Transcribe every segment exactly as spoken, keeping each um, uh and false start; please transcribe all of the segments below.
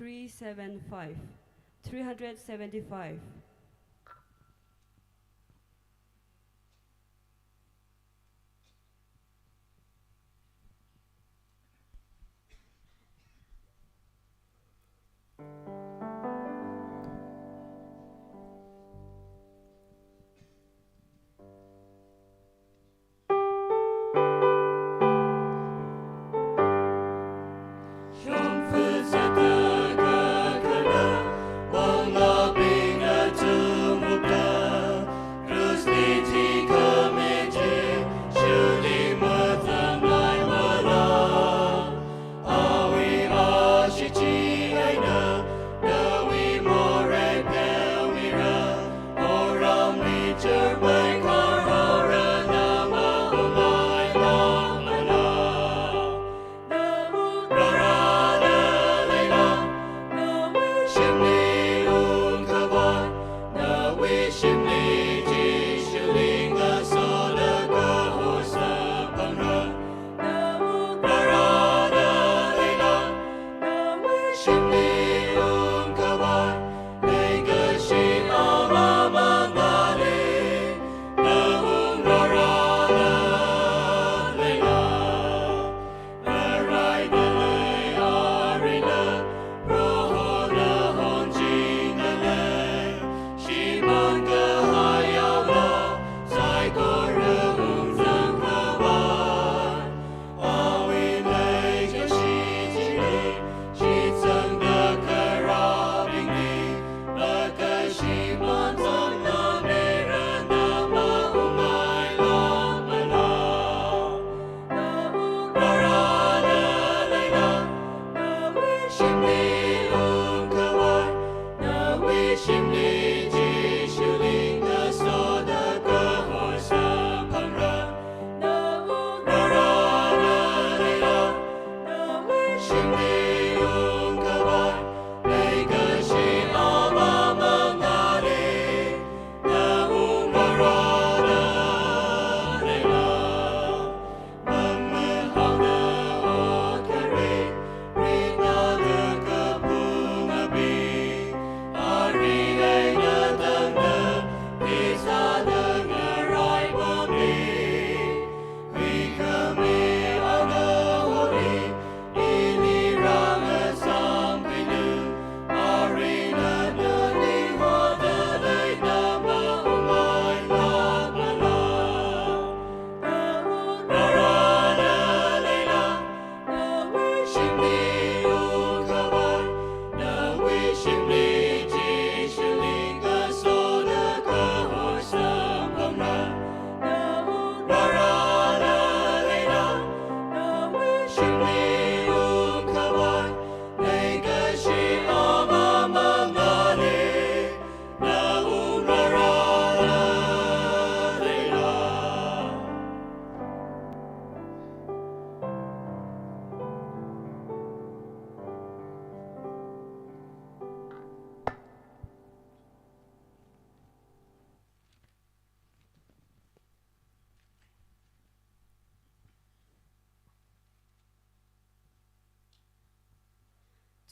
Three seven five. Three hundred seventy-five.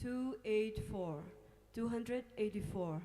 Two eight four, two hundred eighty-four.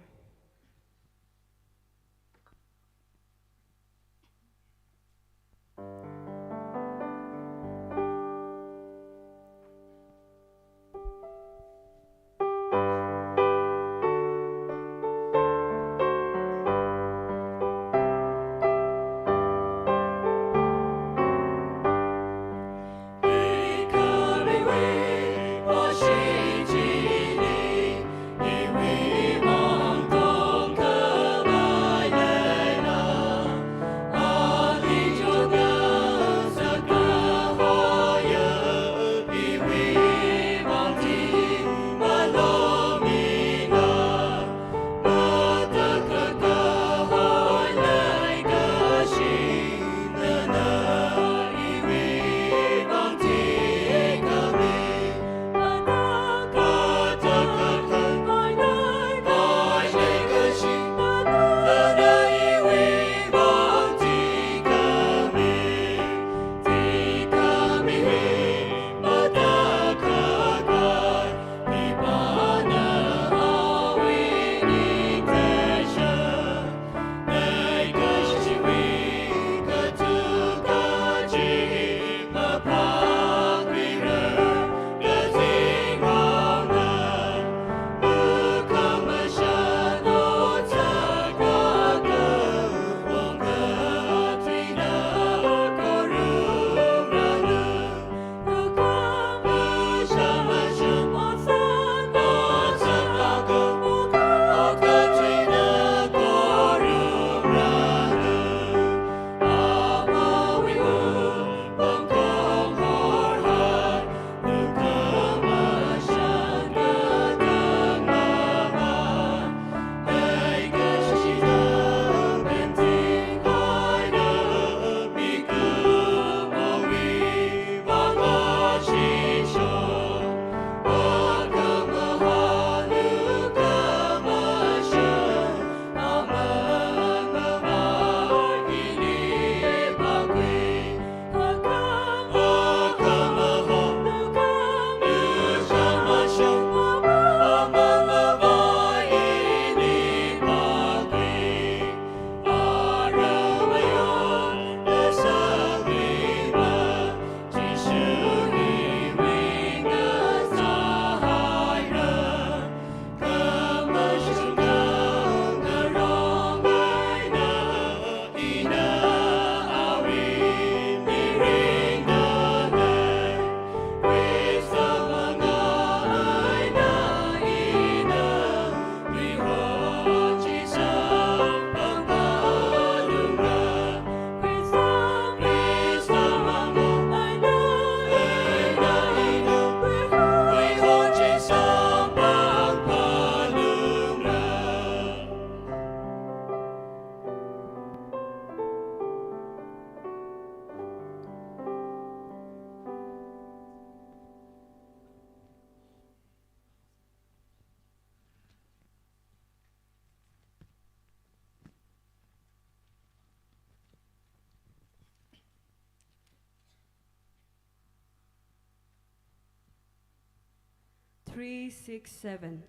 three six seven,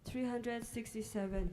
three hundred sixty-seven.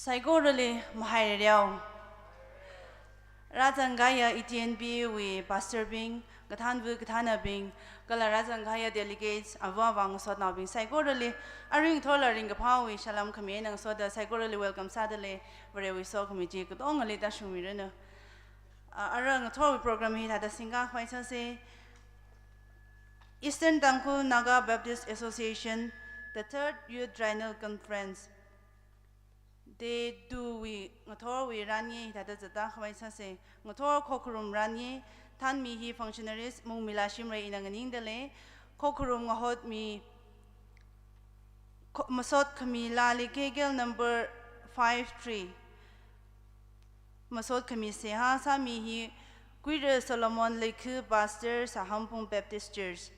Saikorali mahaireo. Rāzangkahaiya E T N B wui pastor bing, kathānva kathānabing, kala rāzangkahaiya delegates, ava avā ngasotnaobing saikorali, aring thorla ringkaphāwui salam khami eina ngasoda saikorali welcome sādalei, Varewui sokhami chi katongali tāshungmiranu. Ah, ara ngathorwui program hi hithāda singkakhavai sāsei. Eastern Tangkhul Naga Baptist Association, the third Youth Triennial Conference. Day two wui ngathorwui ranye hithāda zattākhavai sāsei. Ngathor khokharum ranye, thānmi hi functionaries Mungmila Shimray ina nganingdalei. Khokharum ngahotmi, kho-, masot khami Lali K K L number five three. Masot khami seihā sāmi hi Kuira Solomon Leikhu, Pastor, Sahampung Baptist Church.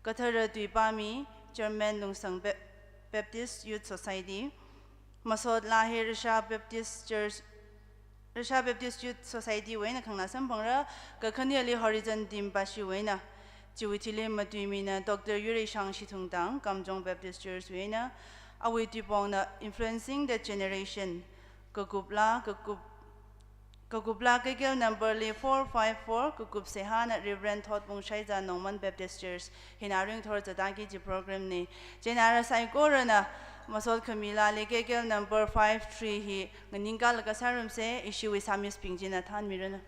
Kathara tui pāmi, Chairman, Lungsang Ba-, Baptist Youth Society. Masot laa hi Risha Baptist Church, Risha Baptist Youth Society wui eina khanganā samphangra, kakhaneli Horizon Team pashiwui eina. Chiwui thili matuimina Doctor Yureishang Shithungtang, Kamjong Baptist Church wui eina, awui tuipongna Influencing the Generation, kakup laa, kakup, kakup laa Kaikel number li four five four, kakup seihāna Reverend Thotbung Shaiza, Nongman Baptist Church, hina ringthor zataki chi program ni. Chieina ara saikorana masot khami laali Kaikel number five three hi nganingkalaga sārumsa, ishiwui psalmist bing china thanmiranu.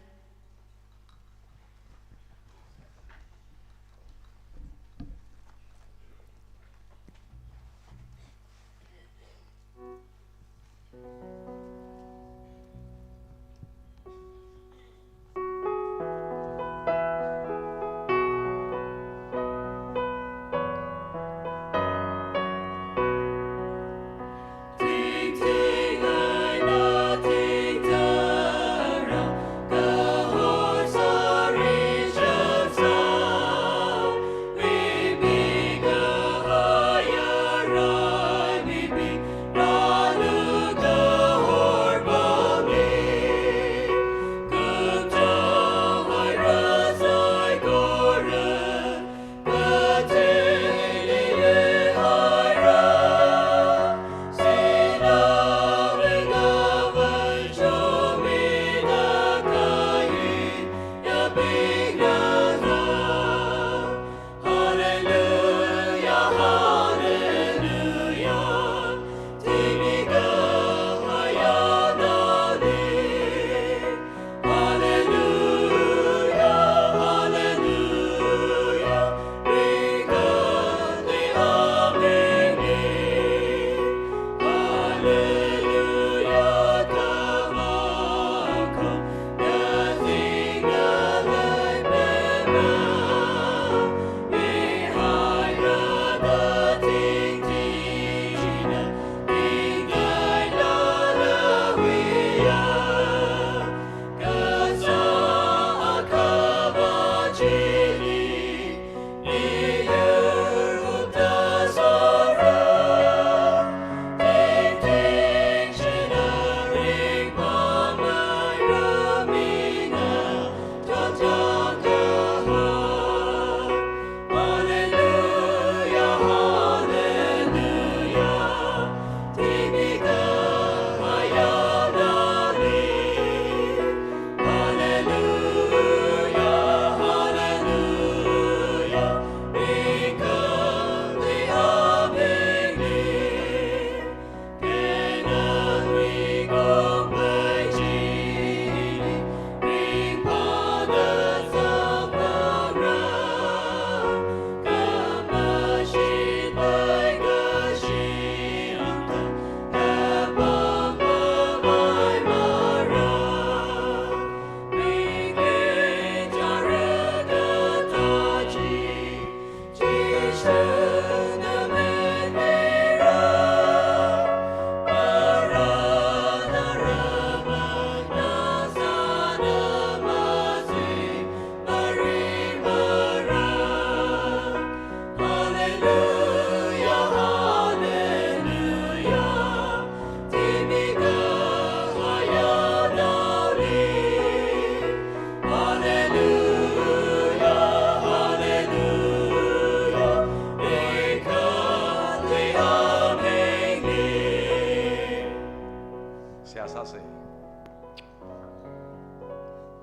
Seihā sāsa.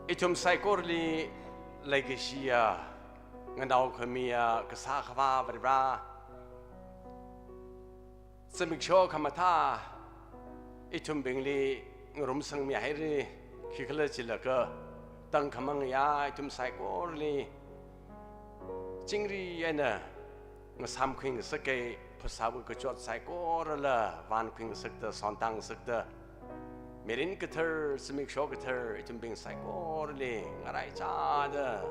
Ithum saikorali leikashiya, nganao khamiya, kasā akhava Varivara, zimiksho khamathā ithumbingli ngarumsangmihaira. Khikhalajilakha, tangkhamangya ithum saikorali chingri eina ngasāmkhuingasaka, phasāwui kachot saikorala vānkhuingasakta, sonthangngasakta, mirin kathar, zimiksho kathar ithumbing saikorali ngaraichāda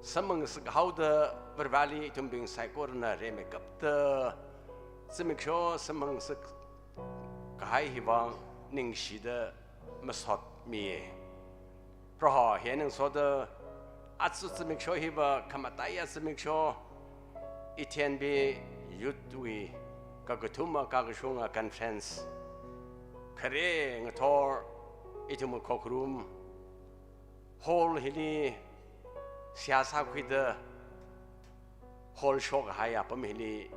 samphangngasakhaoda, Varivarali ithumbing saikorana rimeikapta zimiksho samphangngasak kahai hiwui vang ningshida masotmiya. Proho, hi eina ngasoda aja zimiksho hiva khamataiya zimiksho, Ethnic Youth wui kakathuma kakashunga conference khare ngathor ithum khokharum hall hili seihā sākhuida, kholshok kahai apam hili,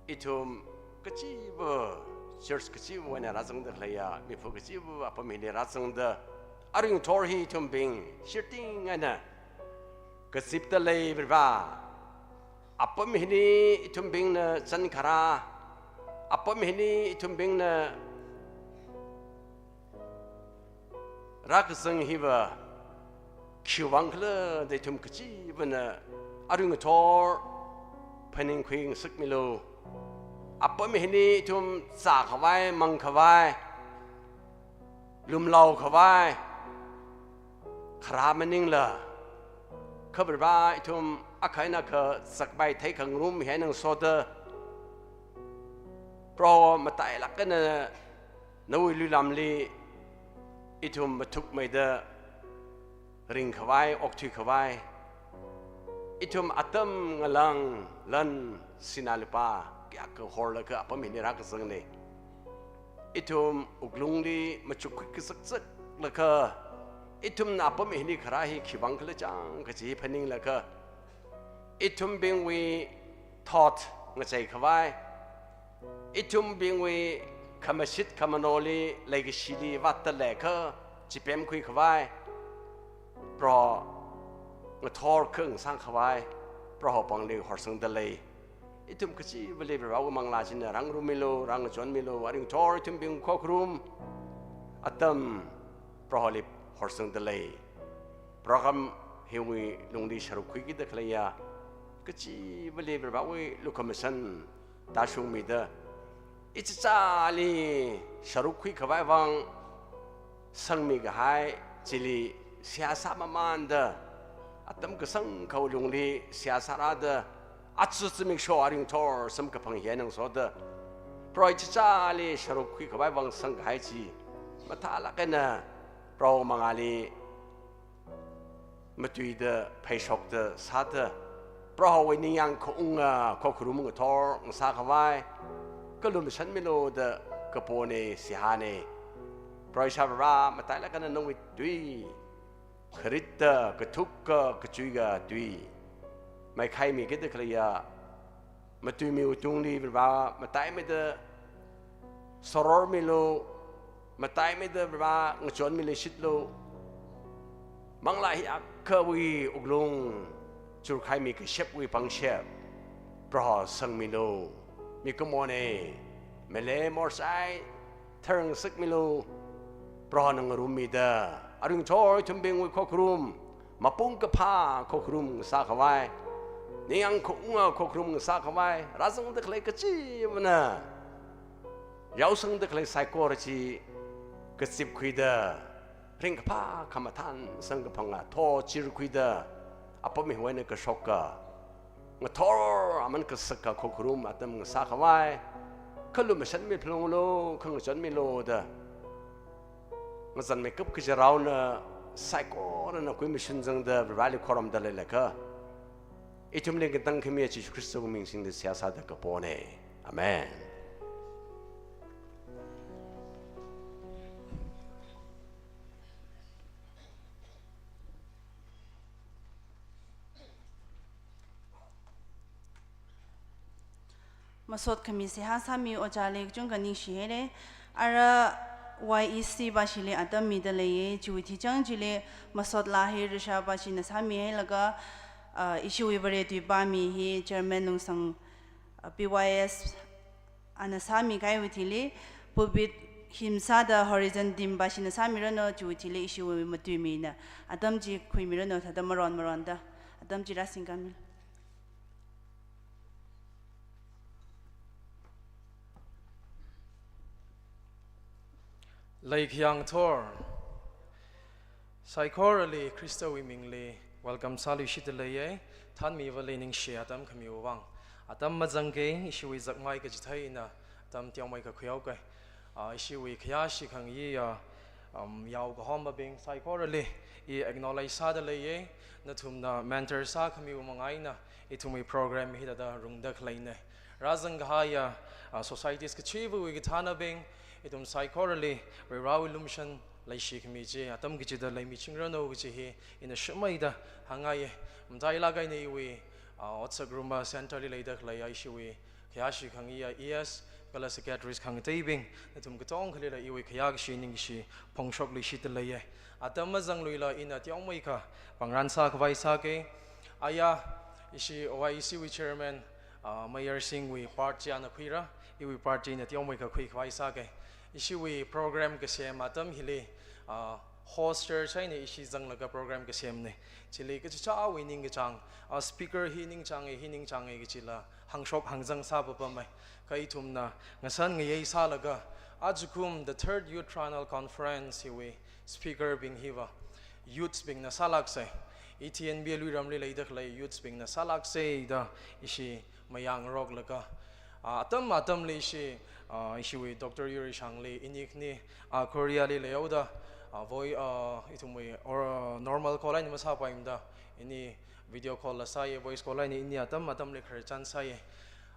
ithum kachiva, church kachiva eina rāzangda khaleiya, miphu kachiva apam hili rāzangda, arui ngathor hi ithumbing shirting eina kazipda lei Varivarā. Apam hili ithumbingna chānkharā, apam hili ithumbingna rākazang hiva khiwui vang khala da ithum kachivana arui ngathor phaningkhui ngasakmilu. Apam hili ithum zākhavai, mangkhavai, lumlaokhavai kharā maningla, kha Varivarā ithum akha eina akha zakpai theikhangarum hi eina ngasoda, Proho matailāk eina nawui luilamli ithum mathukmeida ringkhavai, okthuikhavai, ithum atam, ngalang, lan, sinā lupā kayākha horlaga apam hili rākazangna. Ithum wuklungli machukkhui kazakzaklaga, ithumna apam hili kharā hi khiwui vang khala chang kaji phaninglaga, ithumbingwui thot ngacheikhavai, ithumbingwui khamashit khamanoli leikashili vātda leikha chipemkhuikhavai, Proho ngathor khangasākhavai, Proho pāngli horsangda lei. Ithum kachivali Varivarāwui manglā china rāngarummilu, rāngachonmilu, arui ngathor ithumbing khokharum atam Proholi horsangda lei. Program hiwui lungli sharuk khuikida khaleiya kachivali Varivarāwui lukhamashan tāshungmida, ichichāli sharuk khuikhavai vang sangmi kahai chili seihā sāmamānda, atam kasāngkhawui lungli seihā sārāda, aja zimiksho arui ngathor samkaphang hi eina ngasoda, Proho ichichāli sharuk khuikhavai vang sangkahai chi mathālāk eina Proho mangāli matuida, pheishokta sāda, Prohowui ningyāng khaunga khokharum ngathor ngasākhavai kha lumashanmilu da kapona, seihāna. Proho Ishāvā Varivarā, matailāk eina nawui tui, kharitta, kathukka, kachuika tui maikhaimikida khaleiya matuimiwui tungli Varivarā mataimeida sorormilu, mataimeida Varivarā ngachonmiluishitlu. Manglā hi akhawui wuklung churkhaimi kashapwui pangshap Proho sangmilu. Mikumona, malei morshai tharngasakmilu. Prohona ngarummida, arui ngathor ithumbingwui khokharum, mapung kaphā khokharum ngasākhavai, ningyāng khaunga khokharum ngasākhavai, rāzangda khalei kachivana, yaosangda khalei saikora chi kazipkhuida, ringkaphā khamathān samkaphanga thotchirkhuida, apam hiwui eina kashoka, ngathor aman kasaka khokharum atam ngasākhavai kha lumashanmiphalunglu, kha ngachonmilu da ngazanmeikap kaji raona saikorana khuimashun zangda Varivarāli khorumda leilakha, ithumli katang khamiya Jishu Khristawui ming singda seihā sāda kapona. Amen. Masot khami seihā sāmi ojāli kachungkha ningshihaira. Ara Y E C bashili atam mida leiya, chiwui thichang chili masot laa hi Risha bashina sāmihailaga, ah, ishiwui Vare tuipami hi Chairman Lungsang, ah, P Y S ana sāmikahaiwui thili, pulpit him sāda Horizon team bashina sāmiranu, chiwui thili ishiwui matuimina atam chi khuimiranu, thāda maron maronda atam chi rāsingkāmi. Leikhayang thor, saikorali Khristawui mingli welcome sāluishitda leiya, thānmivali ningshi atam khamiwui vang. Atam mazangki, ishiwui zakmai kachithei eina atam teomeikha khuihaoki. Ah, ishiwui khayāshi khangayi, ah, um, yao kahomabing saikorali i acknowledge sāda leiya, nathumna mentor sākhamiwui manga eina ithumwui program hi thāda rungda khaleina. Rāzang kahaiya, ah, societies kachivawui kathānabing, ithum saikorali Varivarāwui lumashan leishikhami chi atam kachida leimichingranu kaji hi ina shumaida hāngngaiya. Matailāk eina iwui ah, otsak room centre li leida khalei ishiwui khayāshi khangayā E S, kala secretaries khangateibing, nathum katongkhalila iwui khayākashi ningkashi phongshokluishitda leiya. Atam mazangluila ina teomeikha pāngran sākhavai sāke. Aya, ishi O I C wui chairman, ah, Mayar Singh wui part chi ana khuira, iwui part chi ina teomeikha khuikhavai sāke. Ishiwui program kasem atam hili, ah, host church eina ishi zanglaga program kasemna. Chili kachichāwui ningkachāng, ah, speaker hi ningchānge, hi ningchānge kachila hāngshok hāngzang sāpapamma. Kha ithumna ngasān ngayei sālaga, ajakum the third Youth Triennial Conference hiwui speaker bing hiva youths bingna sālāksa. E T N B luiramli leida khalei youths bingna sālāksa da ishi mayāngaroklaga, ah, atam atamli ishi, ah, ishiwui Doctor Yurishang li ini khani, ah, Korea li leihaoda, ah, voi, ah, ithumwui or, ah, normal call eina masāpaimada, ini video call la sāya, voice call eina ini atam atamli khararchan sāya.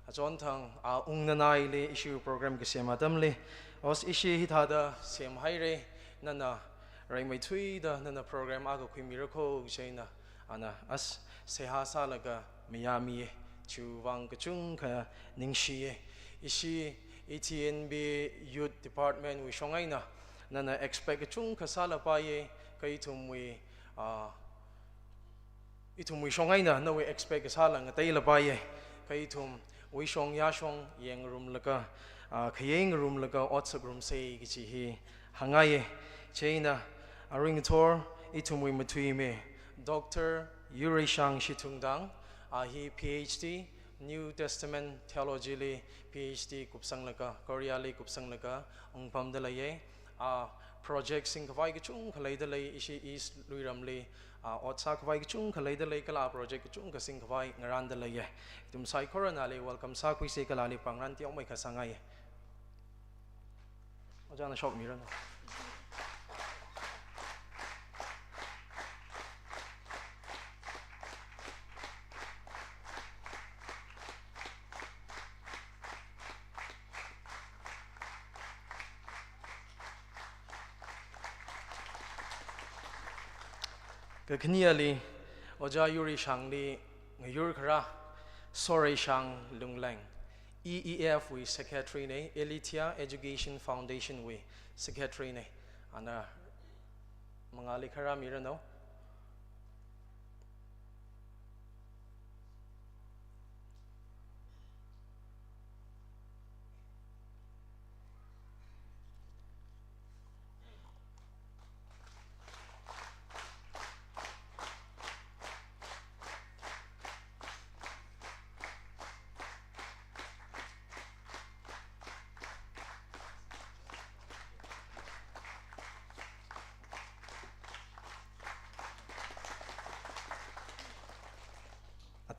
Achonthang, ah, Ung Nanaili ishiwui program kasem atamli, os ishi hithāda semhaira, nana raimeithuida nana program akha khuimira kho kaji eina, ana as seihā sālaga mayāmiya, chiwui vang kachungkha ningshiya. Ishi E T N B Youth Department wui shong eina nana expect kachungkha sālapaiya, kha ithumwui, ah, ithumwui shong eina nawui expect kasāla ngateilapaiya. Kha ithumwui shong yāshong yangngarumlaga, ah, khayeingarumlaga otsak ngarumsa kaji hi hāngngaiya. Chieina arui ngathor ithumwui mathuimi Doctor Yurishang Shithungtang, ah, hi P H D, New Testament Theology li P H D kupsanglaga, Korea li kupsanglaga ungpamda leiya. Ah, project singkhavai kachungkha leida lei, ishi East luiramli, ah, ot sākhavai kachungkha leida lei, kala project kachungkha singkhavai ngarānda leiya. Ithum saikorana ali welcome sākhuisa kala ali pāngran teomeikha sāngaiya. Ojāna shokmiranu. Kakhaneli, Ojā Yurishangli ngayur kharā, Soreishang Lungleng, E E F wui secretary na, Aletheia Education Foundation wui secretary na, ana mangāli kharā miranu.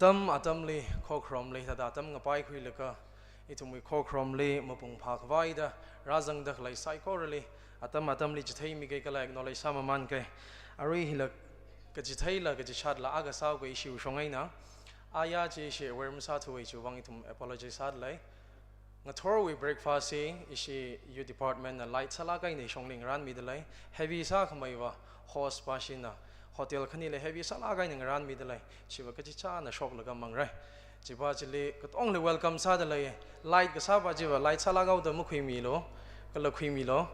Atam atamli khokharomli thāda atam ngapaikhuilaga, ithumwui khokharomli mapung phākhavaida rāzangda khalei saikorali atam atamli chitheimika kala acknowledge sāmamānka. Arui hila kachitheila kachichatla akha sāuka ishiwui shong eina. Aya chi ishi aware masāthuwa, chiwui vang ithum apologize sādalei. Ngathorwui breakfast hi ishi youth department na light sālāk eina shongli ngarānmida lei. Heavy sākhameiva host pāshina hotel khanili heavy sālāk eina ngarānmida lei. Chiva kachichāna shoklaga mangra. Chiva chili katongli welcome sāda lei. Light kasāva chiva light sālāk haoda makhuimilu, kala khuimilu.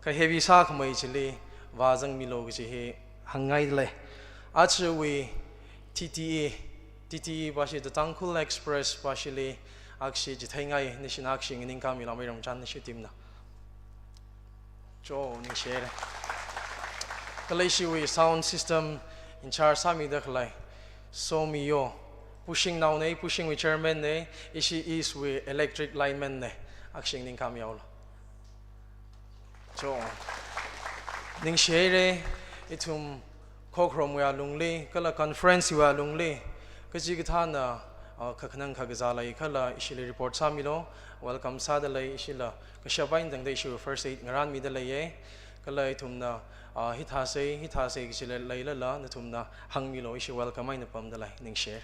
Kha heavy sākhamei chili vāzangmilu kaji hi hāngngaida lei. Achiwui T T E, T T E pāshi, the Tangkhul Express pāshili akhashi chitheingai, nashina akhashi nganingkāmilu, Mairamchān nashi team na. Cho, ningshire. Kala ishiwui sound system in charge sāmida khalei Somiyo, Pushing nao na, Pushing wui chairman na, ishi East wui electric lineman na, akhashi nganingkāmilu. Cho, ningshire, ithum khokharomwui alungli, kala conference wui alungli, kachikathāna, ah, kakhanang kakazā lei khala ishili report sāmilu, welcome sāda lei, ishila kashap eina tangda ishiwui first aid ngarānmida leiya, kala ithumna, ah, hithāsa, hithāsa kachila leilala, nathumna hāngmilu, ishi welcome eina pamda lei, ningshire.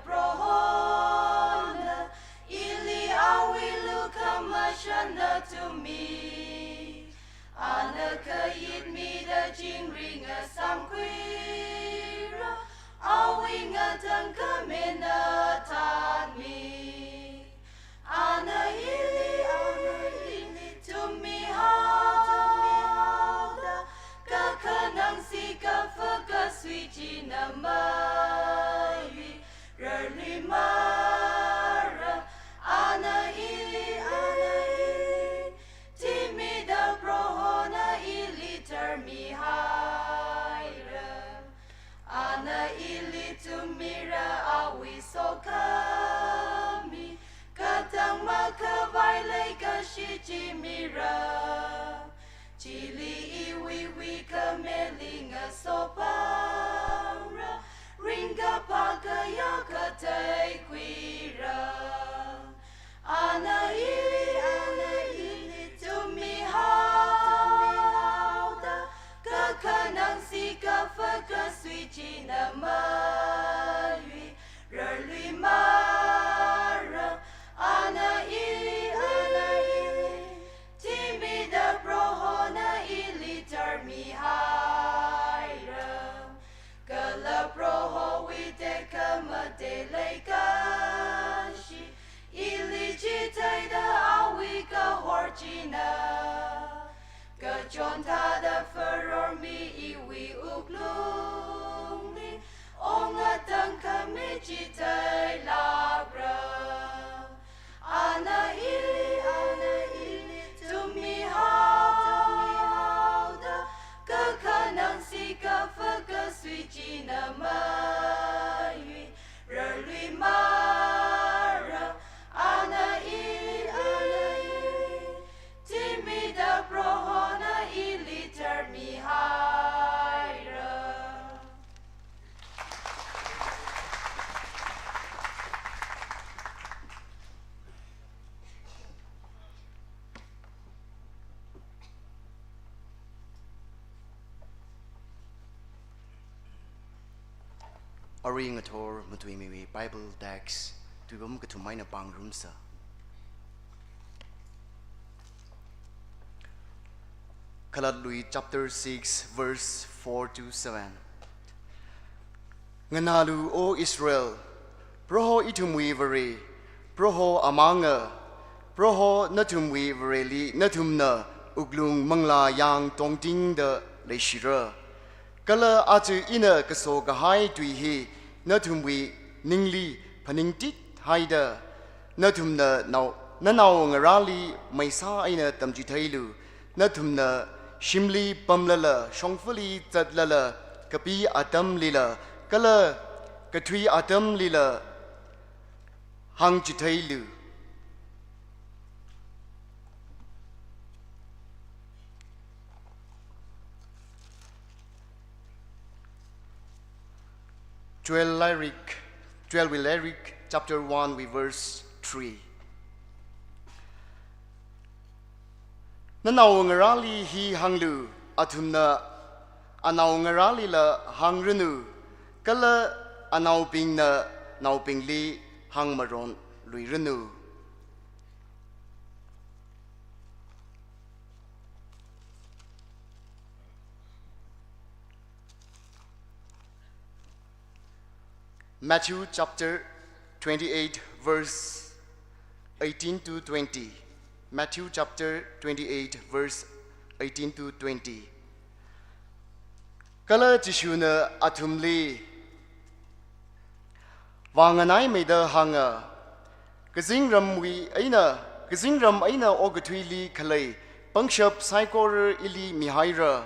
Prohona ili awui lukhamashan nathummi. Ana khayit mida chingri ngasāmkhuira, awui ngatangkhami na thanmi. Ana ili, ana ili thummihao, thummihao da, kakhanangsi kaphā kasui china mayuirarluimara. Ana ili, ana ili thimida Prohona ili tharmihaira. Ana ili thummira, awui sokhami katang makhavai leikashi chi mira. Chili iwui wui khameli ngasopamra, ringkaphā kayā kathei khuira. Ana ili, ana ili thummihao, thummihao da, kakhanangsi kaphā kasui china mayuirarluimara. Ana ili, ana ili thimida Prohona ili tharmihaira. Kala Prohowui tekhamatei leikashi ili chitheida awui kahor china kachon thāda pharormi iwui wuklungli ong ngatangkhami chitheilākra. Ana ili, ana ili thummihao, thummihao da, kakhanangsi kaphā kasui china mayuirarluimara. Ana ili, ana ili thimida Prohona ili tharmihaira. Arui ngathor matuimiwui Bible text tuipam kathum eina pāngarumsa. Khalatluiwui chapter six, verse four to seven. Nganālu, O Israel, Proho ithumwui Vare, Proho amanga, Proho nathumwui Vareli nathumna wuklung manglā yāng tongtingda leishira. Kala aja ina kaso kahai tui hi nathumwui ningli phaningtit haida, nathumna nao, nanao ngarāli maisā eina tamchitheilu. Nathumna shimli pamlala, shongfali zatlala, kapi atamlila, kala kathui atamlila hāngchitheilu. Joel lairik, Joel wui lairik, chapter one wui verse three. Nanao ngarāli hi hānglu, athumna anao ngarālila hāngranu, kala anaobingna naobingli hāngmaronluiranu. Matthew chapter twenty-eight, verse eighteen to twenty. Matthew chapter twenty-eight, verse eighteen to twenty. Kala Jishuna athumli vānganaimeida hānga, kazingramwui eina, kazingram eina okathuili khalei pangshap saikora ili mihaira.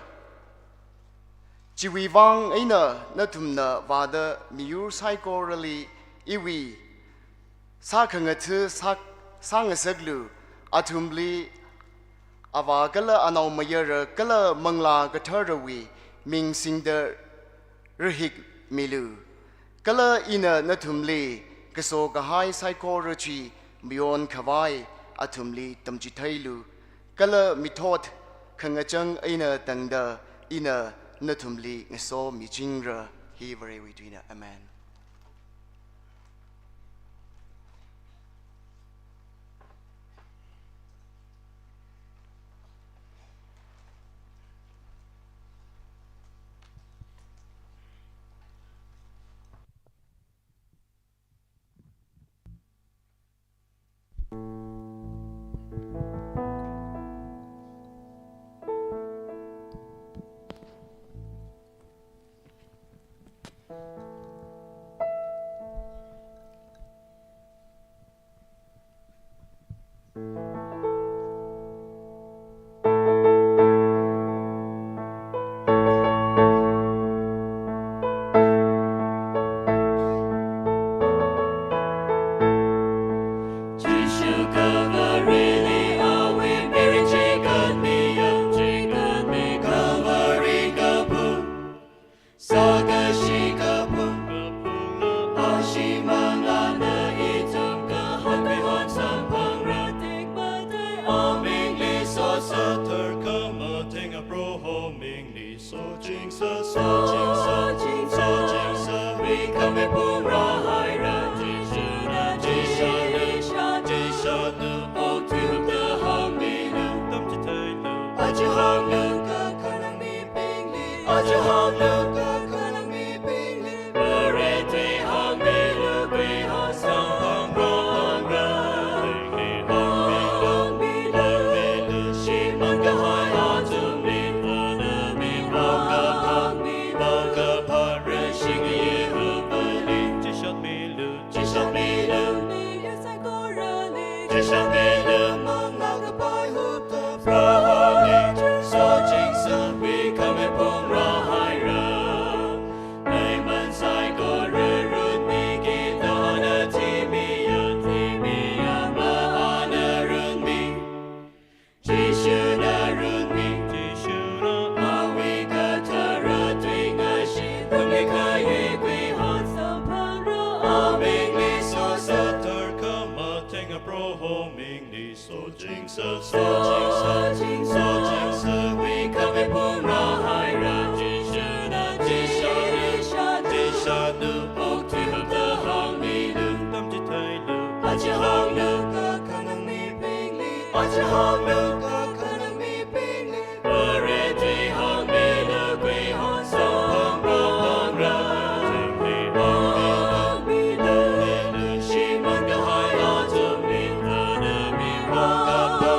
Chiwui vang eina nathumna vāda miyur saikorali iwui sākhangatha sā, sāngasaklu, athumli Avā kala Anaomayara kala Manglā Katharawui ming singda rahikmilu. Kala ina nathumli kaso kahai saikora chi mayonkhavai athumli tamchitheilu. Kala mithot khangachang eina tangda ina nathumli ngasomichingra. Hi Varewui tuina. Amen. Proho mingli sochingsa, sochingsa, sochingsa, mikhame phungrahaira, Jishuna, Jishuna, Jishuna, okthuida hāngmilu, tamchitheilu, aja hānglu kakhanang mibingli, aja hānglu kakhanang mibingli, Vare tui hāngmilu, kuiho samphangra, hāngmilu, hāngmilu, shimān kahai athumli, Father mi, Makaphā, Makaphā, Vareshi ngayi hupali, chishatmilu, chishatmilu, miya saikorali, chishatmilu, manglā kapai hupta, Proholi sochingsa, mikhame phungrahaira. Naiman saikora runmi, kidana thimiya, thimiya mahāna runmi, Jishuna runmi, Jishuna, awui kathara tui ngashi, pamlei kaye kuiho samphangra, amingli sosa, tharkhama thenga Proho mingli sochingsa, sochingsa, sochingsa, mikhame phungrahaira, Jishuna, Jishuna, Jishuna, okthuida hāngmilu, tamchitheilu, aja hānglu kakhanang mibingli, aja hānglu kakhanang mibingli, Vare tui hāngmilu, kuiho samphangra, hāngmilu, hāngmilu, shimān kahai athumli, Father mi, Makaphā,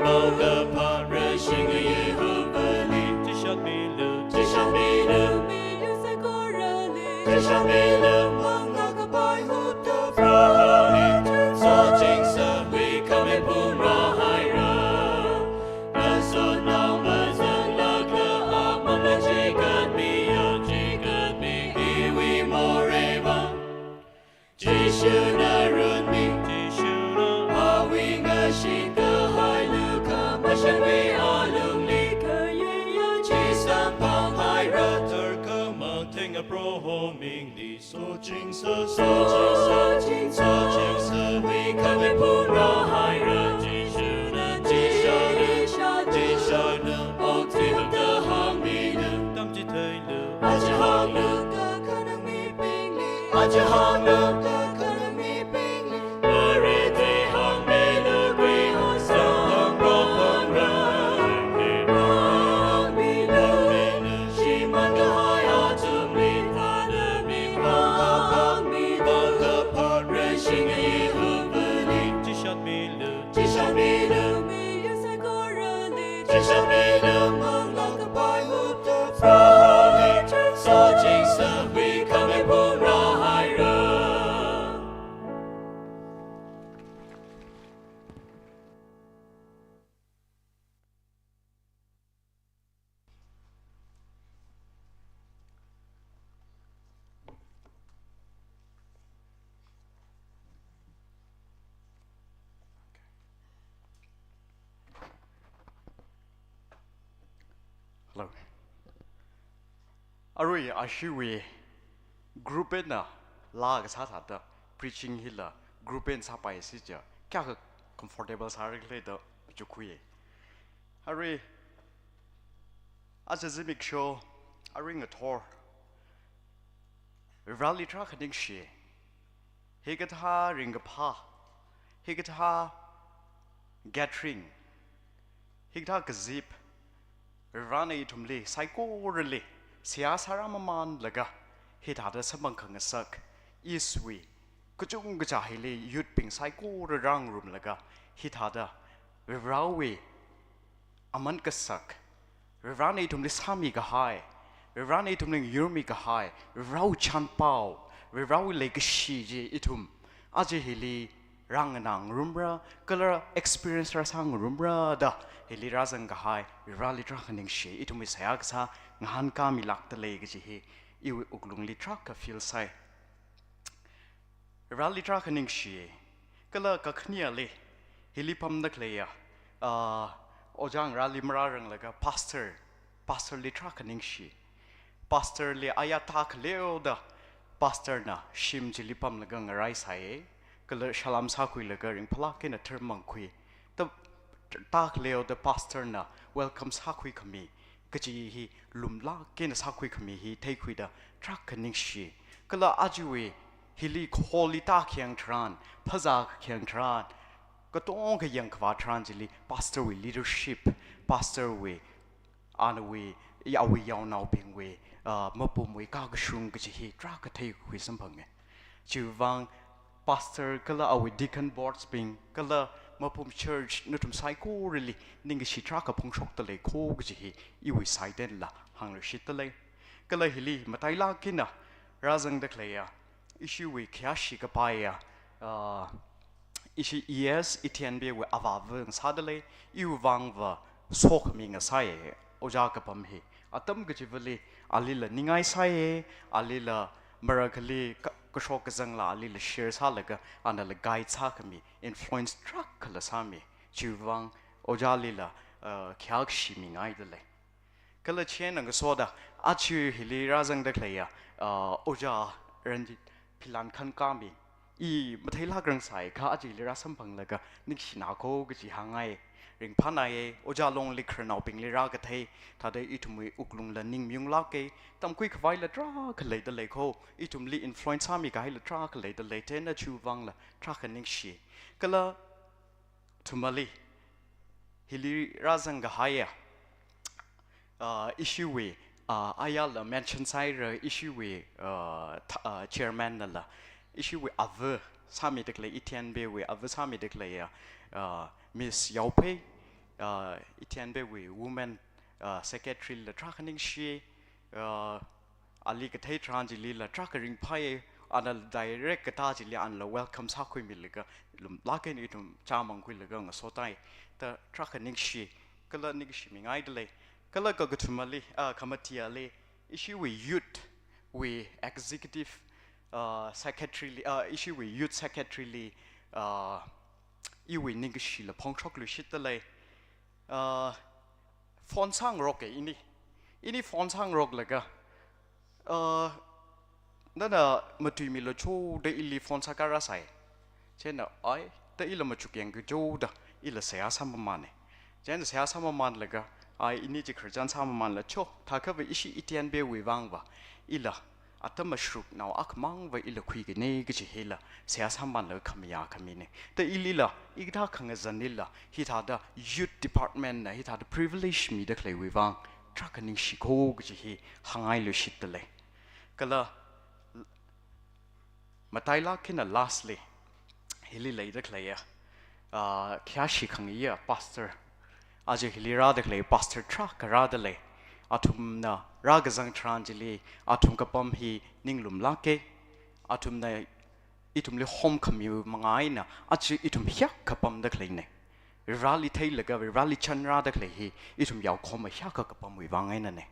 Makaphā, Vareshi ngayi hupali, chishatmilu, chishatmilu, miya saikorali, chishatmilu, manglā kapai hupta, Proholi sochingsa, mikhame phungrahaira. Ngasotnao mazanglākla apam machigatmiya, chigatmi iwui moreiva, Jishuna runmi, Jishuna, awui ngashit kahai lukhamashanwui alungli, kayeya chi samphanghaira, tharkhama thenga Proho mingli sochingsa, sochingsa, sochingsa, mikhame phungrahaira, Jishuna, Jishuna, Jishuna, okthuida hāngmilu, tamchitheilu, aja hānglu kakhanang mibingli, aja hānglu kakhanang mibingli, Vare tui hāngmilu, kuiho samphangra, hāngmilu, shimān kahai athumli, Father mi, Makaphā, Makaphā, Vareshi ngayi hupali, chishatmilu, chishatmilu, miya saikorali, chishatmilu, manglā kapai hupta, Proholi sochingsa, mikhame phungrahaira. Hello. Arui ashiwui group eina laa kasā thāda preaching hila group eina sāpaisi chiakha kayākha comfortable sāra khala da chukhui. Arui aja zimiksho, arui ngathor, Vareli tarākha ningshi. Hikathā ringkaphā, hikathā gathering, hikathā kazip, Varena ithumli saikorali seihā sārāmamanlaga, hithāda samphang khangasak, East wui kachungkha hili youth bing saikora rāngarumlaga, hithāda Varewui aman kasak, Varena ithumli sāmi kahai, Varena ithumli yurmi kahai, Varewui chānpao, Varewui leikashi chi ithum aja hili rānganā ngarumra, kala experience rāsā ngarumra da hili rāzang kahai Vareli tarākha ningshi, ithumwui seihā kasā ngahānkāmilākda lei kaji hi iwui wuklungli tarākha feel sāi. Vareli tarākha ningshi, kala kakhaneli, hili pamda khaleiya, ah, ojā ngarāli marāranglaga pastor, pastor li tarākha ningshi. Pastor li aya tākhaleoda, pastor na shim chili pamlaga ngaraisai, kala salam sākhuilaga ringphālāk eina tharmang khui. Ta, tākhaleoda pastor na welcome sākhui khami, kaji hi lumlāk eina sākhui khami hi theikhuida tarākha ningshi. Kala ajawui hili kaholi tākhayang tharan, phazā khayang tharan, katonga yangkhavā tharan chili pastor wui leadership, pastor wui, anawui, i awui yaonaobingwui, ah, mapumwui kakashung kaji hi tarākha theikhui samphange. Chiwuivang pastor kala awui deacon boards bing kala mapum church nathum saikorali ningkashi tarākha phongshokda lei kho kaji hi iwui side einala hāngluishitda lei. Kala hili matailāk eina rāzangda khaleiya, ishiwui khayāshi kapaiya, ah, ishi E S Etienne Bey wui avāva ngasāda lei, iwui vangva sokhami ngasāya, ojā kapam hi. Atam kachivali alila ningai sāya, alila marakhali ka-, kashok kazangla alila share sālaga, anala guide sākhami, influence tarākhala sāmi. Chiwuivang ojālila, uh, khayākashi mingaida lei. Kala chieina ngasoda, aja hili rāzangda khaleiya, uh, ojā Ranjit Philan Khankami, i matheilāk rangsai kha aja hili rāsamphanglaga ningshina kho kaji hāngngai. Ringphānaiya, ojā Longlei khararnaobingli rākathei, thāda ithumwui wuklungla ningmayunglāka, tamkhui khavaila tarākha leida lei kho, ithumli influence sāmi kahaila tarākha leida lei, chieina chiwuivangla tarākha ningshi. Kala thumali, hili rāzang kahaiya, ah, ishiwui, ah, ayala mention sāhaira ishiwui, ah, tha-, ah, chairman nala, ishiwui ava sāmida khalei, Etienne Bey wui ava sāmida khaleiya, ah, Miss Yaophei, ah, Etienne Bey wui women, ah, secretary la tarākha ningshi, ah, ali kathei tharan chilila tarākha ringphāya, anala direct katā chili anala welcome sākhuimilaga, lumlāk eina ithum chāmangkhuilaga ngasotāi, da tarākha ningshi, kala ningshi mingaida lei. Kala kakathumali, ah, khamatiali, ishiwui youth wui executive, ah, secretary li, ah, ishiwui youth secretary li, ah, iwui ningkashila phongshokluishitda lei. Ah, phone sāngaroka ini. Ini phone sāngaroklaga, ah, nana matuimilu cho da ili phone sākharā sai. Chieina, ai, da ila machukyang kacho da ila seihā sāmamāna. Chieina seihā sāmamānlaga, ai, ini chi khararchan sāmamānla cho, thākhava ishi Etienne Bey wui vangva ila atam ashruknao akhamangva ila khuikana kaji hila seihā sāmamānlaga khamayā khamina. Da ilila, i kathā khangazanlila, hithāda youth department na hithāda privilege mida khaleiwui vang tarākha ningshi kho kaji hi hāngngailuishitda lei. Kala matailāk eina lastly, hili leida khaleiya, ah, khayāshi khangayiya pastor, aja hili rāda khalei pastor tarākha rāda lei. Athumna rākazang tharan chili, athum kapam hi ninglumlāka, athumna ithumli homkhami manga eina aja ithum hiyākha pamda khaleina. Vareli theilaga, Vareli chanrāda khalei hi ithum yaokhoma hiyākha kapamwui vang einana.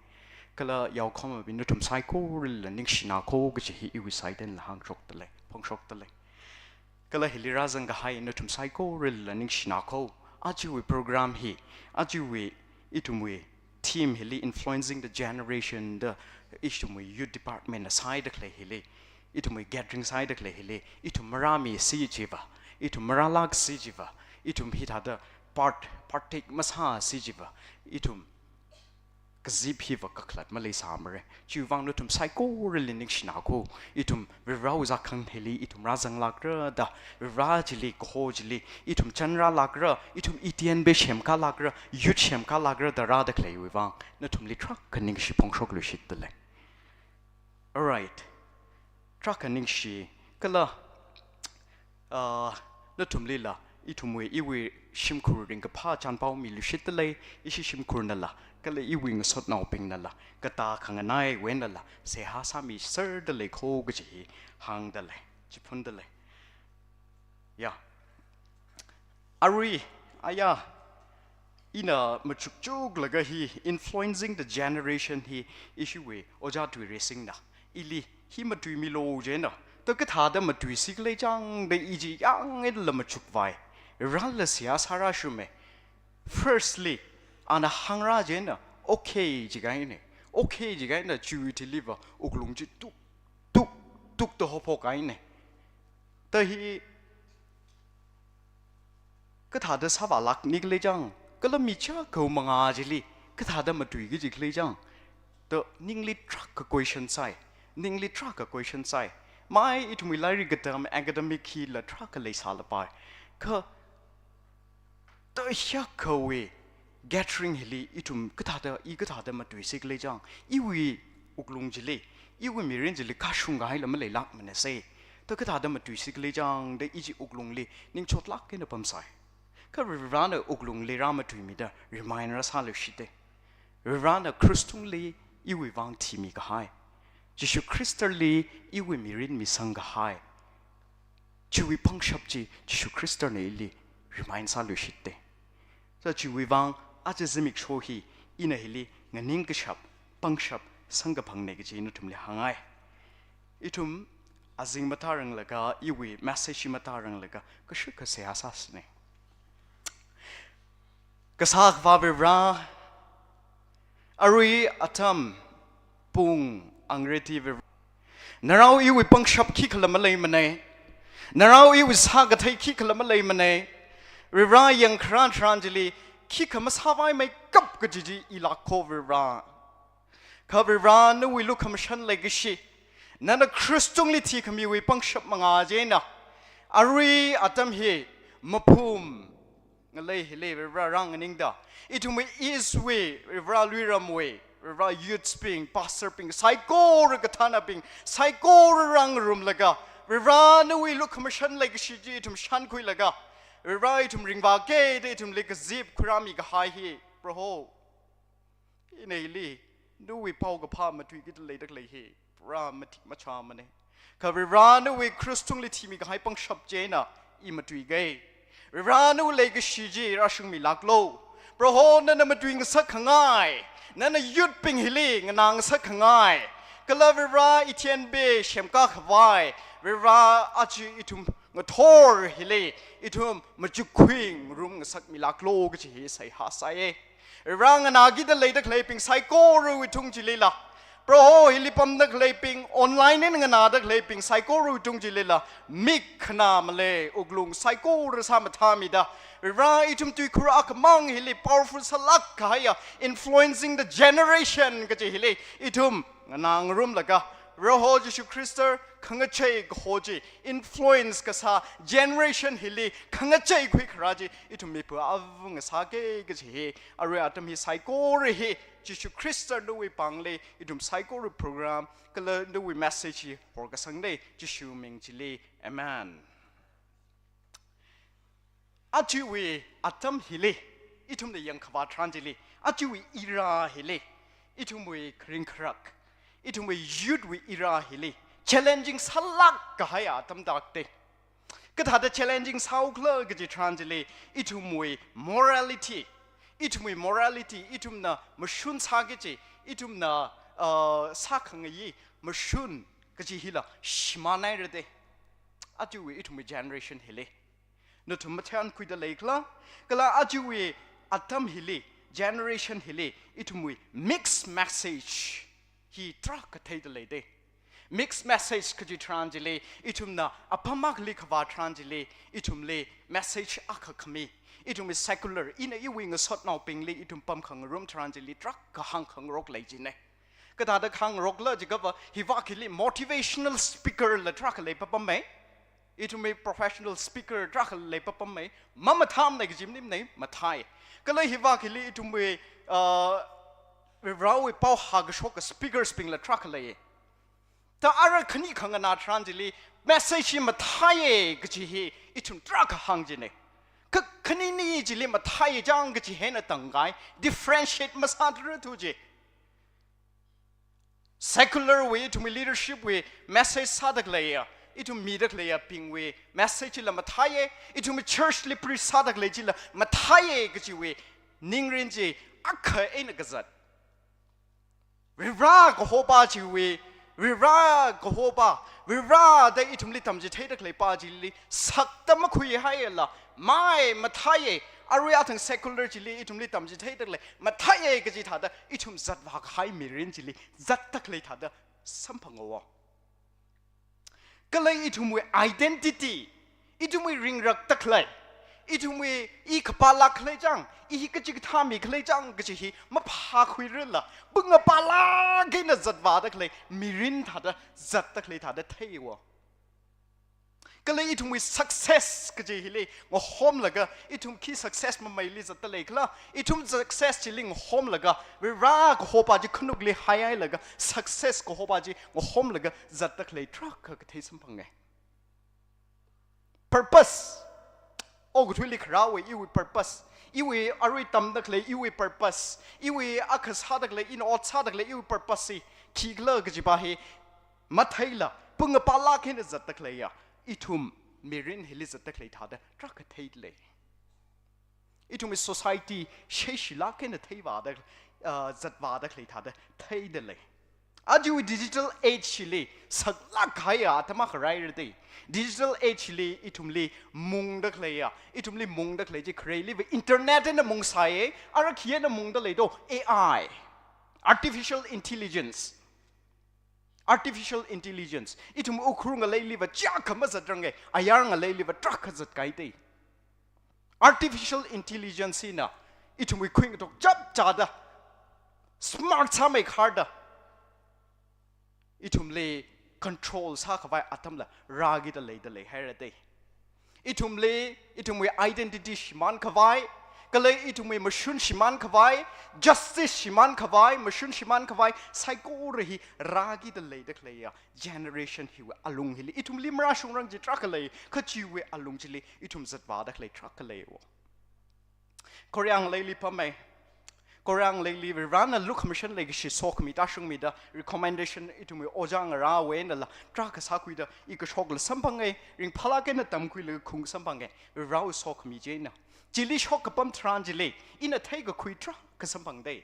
Kala yaokhomabing nathum saikoralila ningshina kho kaji hi iwui side einala hāngshokda lei, phongshokda lei. Kala hili rāzang kahai nathum saikoralila ningshina kho. Ajawui program hi, ajawui ithumwui theme hili Influencing the Generation da ithumwui youth department na sāda khalei hili, ithumwui gathering sāda khalei hili, ithum marāmisi chiva, ithum marālāksi chiva, ithum hithāda part, partake masāsi chiva, ithum kazip hiva kakhalat maleisāmara. Chiwuivang nathum saikorali ningshina kho, ithum Varewui zākhang hili ithum rāzanglākra da, Vare chili, kaho chili ithum chanrālākra, ithum Etienne Bey semkālākra, youth semkālākra da rāda khaleiwui vang nathumli tarākha ningshi phongshokluishitda lei. Alright. Tarākha ningshi, kala, ah, nathumlila, ithumwui, iwui shimkhur ringkaphā chānpao miluishitda lei, ishi shimkhurnala, kala iwui ngasotnaobingnala, katā khanganaiwui einala seihā sāmiserda lei kho kaji hi hāngda lei, chiphunda lei. Ya. Arui, aya, ina machukchuklaga hi Influencing the Generation hi ishiwui Ojā Tuireisingna ili hi matuimilu jina, da kathāda matuisi khalei chang da i chi yangla machukvai. Rāla seihā sārāshuma. Firstly, ana hāngrā jina, okay jikahaina. Okay jikahaina chiwui thiliva wuklung chi tuk, tuk, tukda haophokkahaina. Da hi kathāda sāvālākni khalei chang, kala mi chiyākha manga chili Kathāda matuiki jikhala chang, da ningli tarākha question sāi, ningli tarākha question sāi. Mai ithumwui lairik katam academic hila tarākha leisālapai. Kha da hiyākhawui gathering hili ithum kathāda, i kathāda matuisikhala chang, iwui wuklung chili, iwui mirin chili kashung kahaila maleilākmana se. Da kathāda matuisikhala chang da i chi wuklungli ningchotlāk eina pamsai. Kha Varivarana wuklungli rāmatuimida remind rāsāluishite. Varivarana krus tungli iwui vang thimi kahai, Jishu Khristali iwui mirin misang kahai, chiwui pangshap chi Jishu Khristana ili remind sāluishite. So chiwui vang aja zimiksho hi ina hili nganingkashap, pangshap sangkaphangne kaji nathumli hāngngai. Ithum azing mathāranglaga, iwui message hi mathāranglaga, kashikha seihā sāsine. Kasā Akhava Varivara, arui atam pung angreti Varivara, narao iwui pangshap khikhala maleimane. Narao iwui sākathei khikhala maleimane. Varivara yangkharā tharan chili khikha masāpaimeikap kaji chi ilākho Varivara. Kha Varivara nawui lukhamashan leikashi, nana krus tungli thikhamiwui pangshap mangā chieina, arui atam hi maphum ngalei hili Varivara rānganingda, ithumwui East wui, Varivara Luiramwui, Varivara youths bing, pastor bing, saikora kathānabing, saikora rāngarumlaga, Varivara nawui lukhamashan leikashi chi ithum shānkhuilaga, Varivara ithum ringvāki da ithumli kazip khuirāmi kahai hi, Proho, ina hili nawui paokaphā matuikida leida khalei hi pura mathik machāmane. Kha Varivara nawui krus tungli thimi kahai pangshap chieina i matuike. Varivara nawui leikashi chi rāshungmilāklo. Proho, nana matuingasak khangai, nana youth bing hili nganāngasak khangai, kala Varivara ithenbe semkā khavai, Varivara aja ithum ngathor hili ithum machukkhui ngarumngasakmilāklo kaji hi seihā sāye. Rānganākida leida khaleibing saikorawui tung chilila, Proho hili pamda khaleibing, online eina nganāda khaleibing saikorawui tung chilila, mik khanā malei wuklung saikora sāmathāmida, Varivara ithum tuikhur akhamang hili powerful sālāk kahaiya influencing the generation kaji hili ithum nganā ngarumlaga, Proho Jishu Khrista khangachei kaho chi influence kasā, generation hili khangachei khuikharā chi ithum mipā avunga sāke kaji hi, arui atam hi saikora hi Jishu Khrista nawui pāngli ithum saikora program kala nawui message hi horkasangne, Jishu ming chili. Amen. Ajawui atam hili, ithumna yangkhavā tharan chili, ajawui era hili, ithumwui kharing kharak, ithumwui youth wui era hili challenging sālāk kahai atam tākte. Kathāda challenging sāukhala kaji tharan chili, ithumwui morality, ithumwui morality, ithumna mashun sāki kaji, ithumna, uh, sākhangayi mashun kaji hila shimānhairate. Ajawui ithumwui generation hili nathum mathānkhuida leikhala, kala ajawui atam hili, generation hili ithumwui mixed message hi tarākha theida leite. Mixed message kaji tharan chili, ithumna apam akhali khavā tharan chili, ithumli message akha khami, ithumwui secular, ina iwui ngasotnaobingli ithum pamkhangarum tharan chili tarākha hāngkhangarok lei jine. Kathāda hāngarokla jiakhava, hiva khili motivational speaker la tarākha leipapamme. Ithumwui professional speaker tarākha leipapamme. Mamathāmane kaji maningmane, mathāi. Kala hiva khili ithumwui, uh, Varewui pao hākashoka speakers bingla tarākha lei. Ta ara khani khanganā tharan chili message hi mathāiye kaji hi ithum tarākha hāng jine. Kha khanini chili mathāiye chang kaji hina tangkai, differentiate masāthurathu ji. Secular wui, ithumwui leadership wui message sāda khaleiya, ithum mida khaleiyabingwui message chila mathāiye, ithumwui church li preach sāda khalei chila mathāiye kajiwui ningrin chi akha eina kazat. Varivara kahopa chiwui, Varivara kahopa, Varivara da ithumli tamchitheida khaleipa chili sakta makhuihaiyala, mai mathāiye, arui athang secular chili ithumli tamchitheida khalei mathāiye kaji thāda ithum zatvā kahai mirin chili zatta khalei thāda samphanga wo. Kala ithumwui identity, ithumwui ringrakta khalei, Ithumwui i khapālāk khalei chang, i hi kachikathā mi khalei chang kachi hi maphākhuirala, pungapālāk eina zatvāda khalei mirin thāda, zatta khalei thāda theiwo. Kala ithumwui success kaji hili ngahomlaga, ithum khi success mameili zatta leikhala, ithum success chili ngahomlaga, Vare kahopa chi khanukli haihailaga, success kahopa chi ngahomlaga zatta khalei tarākha kathei samphange. Purpose. Okathuili kharāwui iwui purpose. Iwui arui tamda khalei iwui purpose. Iwui akha sāda khalei, ina ot sāda khalei iwui purpose hi khikhala kajipa hi matheila, pungapālāk eina zatta khaleiya, ithum mirin hili zatta khalei thāda tarākha theida lei. Ithumwui society sheishilāk eina theivāda, uh, zatvāda khalei thāda theida lei. Ajawui digital age li saklāk kahaiya atam akha rāhaira dei. Digital age li ithumli mungda khaleiya, ithumli mungda khalei chi khareiliva internet eina mungsāye, ara khi eina mungda lei do, A I, artificial intelligence. Artificial intelligence. Ithum Ukhrul ngaleiliva chiyākha mazatrange, ayar ngaleiliva tarākha zatkahai dei. Artificial intelligence hina ithumwui khuingatok chapchāda, smart sāmeikharda, ithumli control sākhavai atamla rākida leida leihaira dei. Ithumli, ithumwui identity shimānkhavai, kala ithumwui mashun shimānkhavai, justice shimānkhavai, mashun shimānkhavai, saikora hi rākida leida khaleiya generation hiwui alung hili ithumli marāshungrang chi tarākha lei, kha chiwui alung chili ithum zatvāda khalei tarākha leiwo. Korea ngaleili pamei. Korea ngaleili Varena lukhamashan leikashi sokhami tāshungmida, recommendation ithumwui ojā ngarāwui einala tarākha sākhuida i kashokla samphange, ringphālāk eina tamkhuilaga khung samphange, Varewui sokhami china. Chili shokkapam tharan chili ina theikakhui tarākha samphang dei.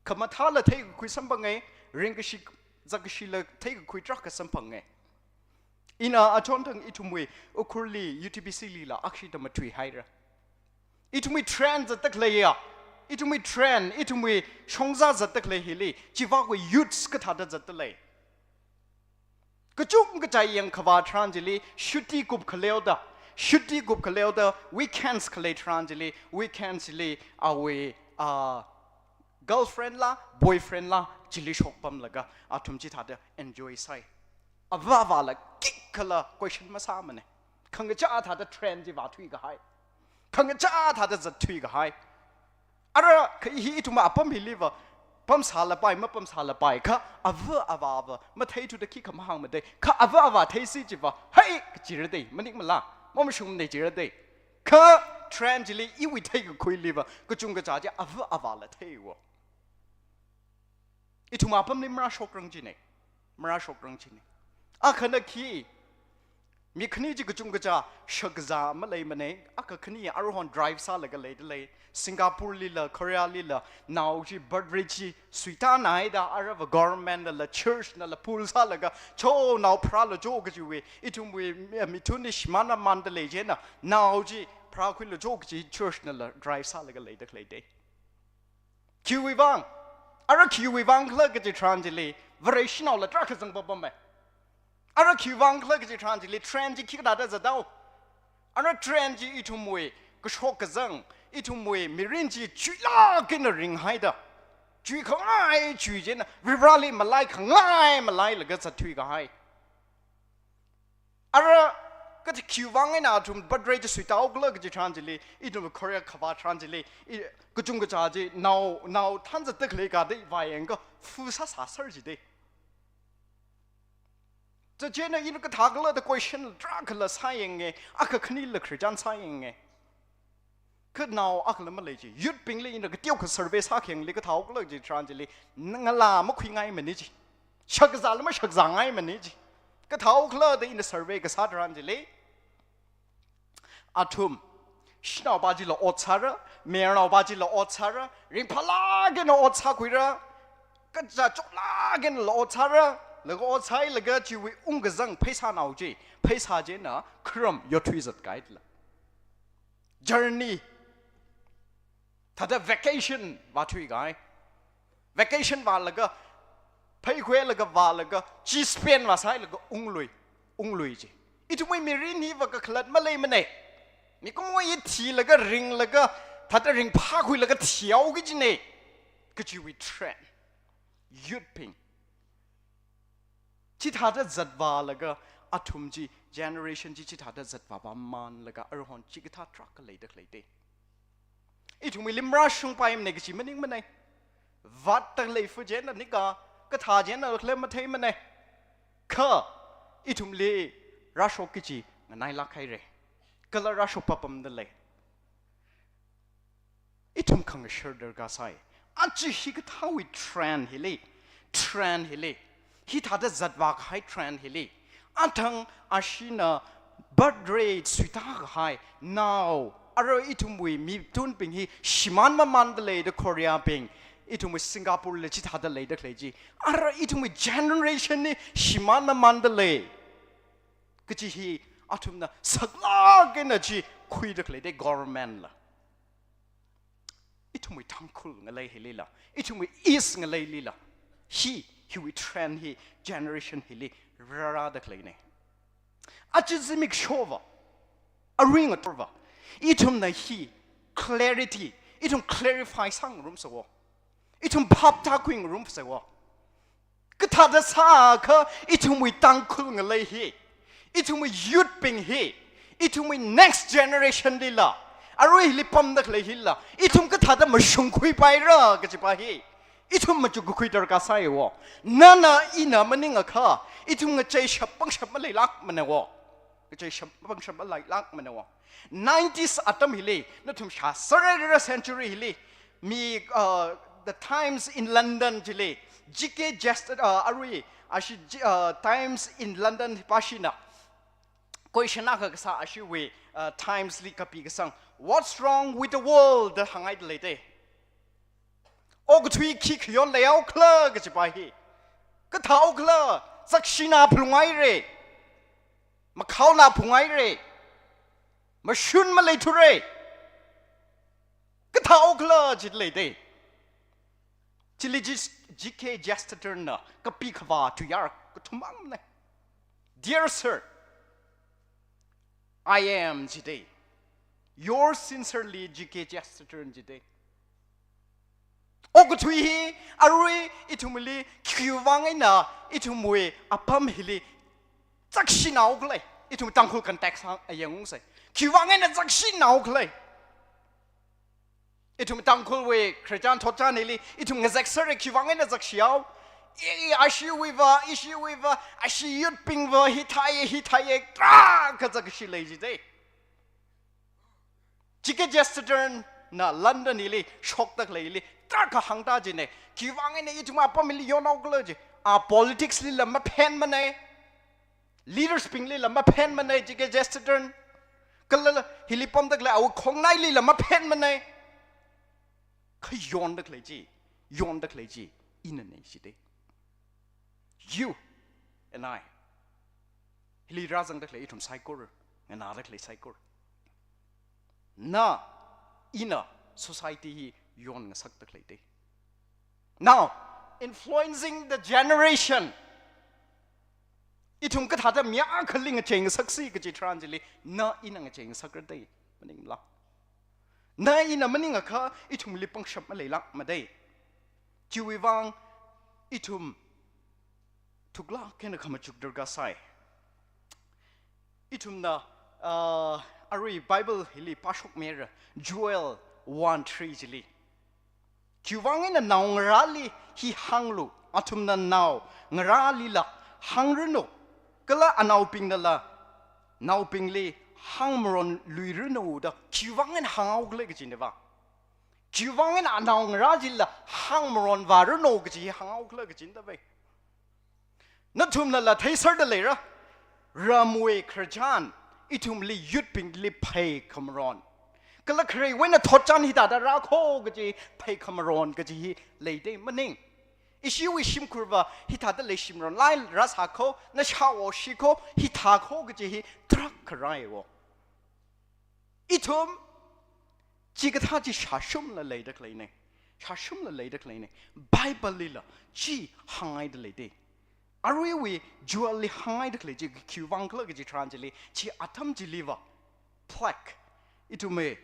Khamathāla theikakhui samphange, ringkashi zakkashila theikakhui tarākha samphange. Ina achonthang ithumwui Ukhrulli U T B C lila akshida mathuihaira. Ithumwui trend zatta khaleiya, ithumwui trend, ithumwui shongzā zatta khalei hili, chivākwui youths kathāda zatta lei. Kachungkha chi yangkhavā tharan chili, shutti kupkhaleoda, shutti kupkhaleoda, weekends khalei tharan chili, weekends chili, awui, ah, girlfriend la, boyfriend la, chili shokpamlaga, athum chithāda enjoy sāi. Avā avāla khikhala question masāmane. Khangachā thāda trend chi vāthuikahai. Khangachā thāda zatthuikahai. Ara kha hi ithum apam hiliva pamsālapai, mapamsālapai, kha avā avāva matheithuda khikha mahāngmade. Kha avā avā theisi chiva, hei, kachira dei, manikmala, mamashungmane chira dei. Kha trend chili iwui theikakhuiliva, kachungkha chi avā avāla theiwo. Ithum apamli marāshokrang chine. Marāshokrang chine. Akhana khi, mi khani chi kachungkha shakzā maleimane, akha khani aruihon drive sālaga leida lei. Singapore lila, Korea lila, nao chi birth rate chi suitānaida, arava government nala, church nala, pull sālaga, cho nao pharālu cho kajiwui, ithumwui, eh, mithunli shimānmamānda lei china, nao chi pharākhuilu cho kaji church nala drive sālaga leida khalei dei. Khiwui vang, ara khiwui vang khala kaji tharan chili, Vare shanaola tarākha zangpapame. Ara khiwui vang khala kaji tharan chili, trend chi khikha thāda zatdao. Ara trend chi ithumwui kashok kazang, ithumwui mirin chi chuilāk eina ringhaida, chuikhangai chui china, Vareli malaikhangai malailaga zatthuikahai. Ara kathi khiwui vang eina athum birth rate chi suitāhaokhala kaji tharan chili, ithum Korea khavā tharan chili, i, kachungkha chi nao, nao thanzat takle ka dei vāyangakha fu sāsāser jidei. Chieina ina kathākhala da question tarākhala sāyange, akha khanila Christian sāyange. Kha nao akhala malei chi, youth bingli ina kateokha survey sākhayangli kathāhaokhala kaji tharan chili, ngalā makhuingaimane ji. Shakzāla mashakzāngaimane ji. Kathāhaokhala da ina survey kasā tharan chili, athum, shanaopa chila ot sāra, mayarnaopa chila ot sāra, ringphālāk eina ot sākhuira, kachā chotlāk einala ot sāra, laga ot sāhailaga chiwui ungkazang pheisānao chi, pheisā china kharam yothui zatkahaila. Journey. Thāda vacation vāthuikahai. Vacation vālaga, pheikhuilaga vālaga, chi spend vāsāhailaga unglui, unglui ji. Ithumwui mirin hiva kakhalat maleimane. Mikumowui thilaga ringlaga, thāda ringphākhuilaga thihaoki kajina. Kajiwui trend. Youth bing. Chithāda zatvālaga, athum chi, generation chi chithāda zatvāvāmanlaga, aruihon chikathā tarākha leida khaleida. Ithumwuili marāshungpaimana kaji maningmana. Vātda lei fu chieina nika, kathā chieina khalei matheimana. Kha, ithumli rāshokki kaji nganailāk haira. Kala rāshok papamda lei. Ithum khangashar darkar sai. Aja hikathāwui trend hili, trend hili, hithāda zatvākahai trend hili, athang ashina birth rate suitākahai, nao, arui ithumwui mitunbing hi shimān mamānda leida Koreabing, ithumwui Singapore li chithāda leida khalei chi, arui ithumwui generation hi shimān mamānda lei kaji hi athumna saklāk eina chi khuida khaleida government la. Ithumwui Tangkhul ngalei hilila, ithumwui East ngaleilila, hi, hiwui trend hi generation hili rārāda khaleina. Aja zimiksho va, arui ngathor va, ithumna hi clarity, ithum clarify sāngarumsa wo. Ithum phap tākhuingarumsa wo. Kathāda sākha ithumwui Tangkhul ngalei hi, ithumwui youth bing hi, ithumwui next generation lila, arui hili pamda khalei hila, ithum kathāda mashungkhuipaira kajipa hi, ithum machukkakhui darkar sai wo. Nana ina maningakha, ithum ngacheishap pangshap maleilākmana wo. Ngacheishap pangshap maleilākmana wo. Nineties atam hili, nathum shāsārarira century hili, mi, uh, the Times in London chili, G K Chesterton, uh, arui, ashi, G-, uh, Times in London pāshina, question akha kasā ashiwui, uh, Times li kapi kasang, "What's wrong with the world?" da hānghaida leida. Okathui khi khayon leihaokhala kajipa hi. Kathāhaokhala, zakshina phunghaira. Makhaona phunghaira. Mashun maleithura. Kathāhaokhala jida leida. Chili G-, G K Chesterton na kapi khavā tuiyār kathum mangna. "Dear sir, I am," jida. "Yours sincerely, G K Chesterton," jida. Okathui hi, arui ithumli, khiwuivang eina ithumwui apam hili zakshinaokhala, ithum Tangkhul context hāng ayangungsa. Khiwuivang eina zakshinaokhala. Ithum Tangkhulwui khararchan thotchan hili, ithum ngazek sāra, khiwuivang eina zakshihao. I, ashiwui va, ishiwui va, ashi youth bing va, hithāya, hithāya, tarākha zakshi lei jida. G K Chesterton na London hili shokda khaleili, tarākha hāngda jina. Khiwuivang eina ithum apam hili yonhaokhala ji. A politics lila maphenmana. Leaders bing lila maphenmana, G K Chesterton. Kala hili pamda khalei awui khongnailila maphenmana. Kha yonda khalei chi, yonda khalei chi, inana jida. You and I. Hili rāzangda khalei ithum saikora, nganāda khalei saikora. Na, ina, society hi yonngasakda khaleida. Now, influencing the generation. Ithum kathāda mi akhali ngacheingasaksi kaji tharan chili, na ina ngacheingasakra da, maningla. Na ina maningakha, ithumli pangshap maleilākmada. Chiwuivang, ithum thuklāk eina khamachuk darkar sai. Ithumna, ah, arui Bible hili pāshokmira, Joel one three chili. Khiwuivang eina naongarāli hi hānglu, athumna naongarālila hāngranu, kala anaobingnala naobingli hāngmaronluiranu da, khiwuivang eina hānghaokhala kajina va. Khiwuivang eina anaongarā chila hāngmaronvāranu kaji hānghaokhala kajina da vai. Nathumnala theiserda leira, ramwui khararchan, ithumli youth bingli pheikhamaron. Kala khareiwui eina thotchan hithāda rākho kaji pheikhamaron kaji hi leida maning. Ishiwui shimkhurva hithāda leishimron lai rāsākho, nashao shikho, hithākho kaji hi tarākha rāiwo. Ithum, chikathā chi shāshumla leida khaleina. Shāshumla leida khaleina. Bible lila chi hānghaida leida. Aruiwui Joel li hānghaida khalei chi khiwuivang khala kaji tharan chili, chi atam chiliva, plague, Ithumwui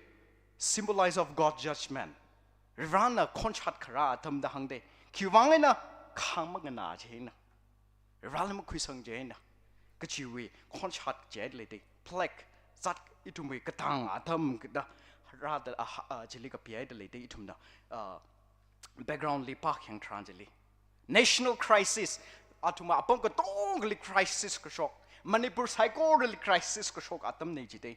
symbolize of God judgment. Varivarana khonshat kharā atam da hāngda. Khiwuivang eina kahāng manganā chieina. Varivarali makhuisang chieina. Kachiwui khonshat chida leida. Plague, zat ithumwui katang atam da rāda, ah, ah, chili kapihaida leida ithumna. Ah, background li pākhayang tharan chili. National crisis, athum apam katongali crisis kashok. Manipur saikorali crisis kashok atamna jida.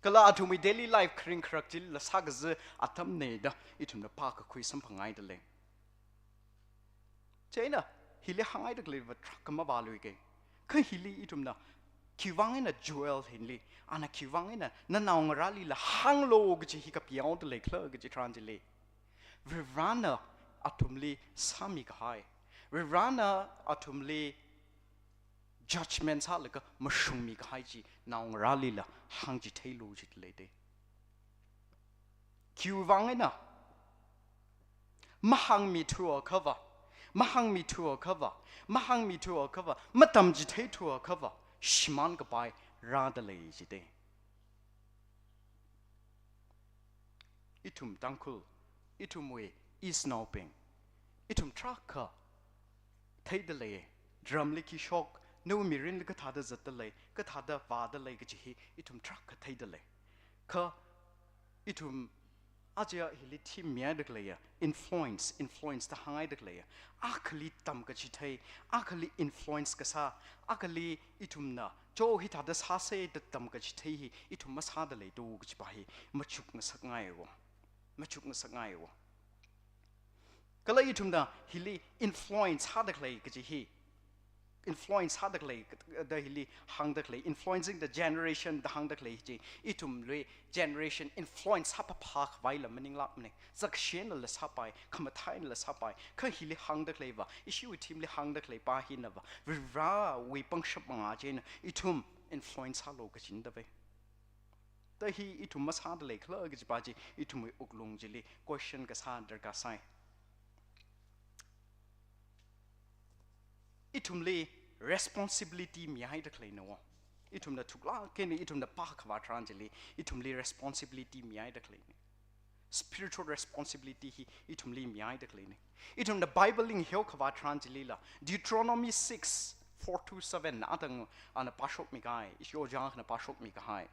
Kala athumwui daily life kharing kharak chilila sākaza atamna da ithumna pākakhui samphangngaida lei. Chieina, hili hāngngaida khaleiva tarākha mavāluika. Kha hili ithumna, khiwuivang eina Joel hili, ana khiwuivang eina nanaongarālila hānglu kaji hi kapihaoda lei khala kaji tharan chili. Varivarana athumli sāmi kahai. Varivarana athumli judgment sālaga mashungmi kahai chi naongarālila hāngchitheilu jida leida. Khiwuivang eina, mahāngmi thuakhava, mahāngmi thuakhava, mahāngmi thuakhava, matamchithei thuakhava, shimān kapai rāda lei jida. Ithum Tangkhul, ithumwui East naobing, ithum tarākha theida lei, drum li khi shok, nawui mirinli kathāda zatda lei, kathāda vāda lei kaji hi ithum tarākha theida lei. Kha ithum aja hili theme mihaida khaleiya, influence, influence da hāngngaida khaleiya. Akhali tamkachithei, akhali influence kasā, akhali ithumna, cho hithāda sāsa da tamkachithei hi, ithum masāda leido kajipa hi, machukngasakngai wo. Machukngasakngai wo. Kala ithumna hili influence sāda khalei kaji hi. Influence sāda khalei, da hili hāngda khalei, influencing the generation da hāngda khalei chi. Ithumli generation influence sāphaphā khavaila maninglākmana. Zakshena la sāpai, khamathāna la sāpai. Kha hili hāngda khaleiva, ishiwui theme li hāngda khaleipa hinava, Varivarawui pangshap manga chieina, ithum influence sālu kajina da ve. Da hi ithum masāda lei khala kajipa chi, ithumwui wuklung chili question kasā darkar sai. Ithumli responsibility mihaida khaleina wo. Ithumna thuklāk eina ithumna pākhavā tharan chili, ithumli responsibility mihaida khaleina. Spiritual responsibility hi ithumli mihaida khaleina. Ithumna Bible li ngaheokhavā tharan chilila, Deuteronomy six, four to seven, atang ana pāshokmi kahai, ishi ojā akhana pāshokmi kahai.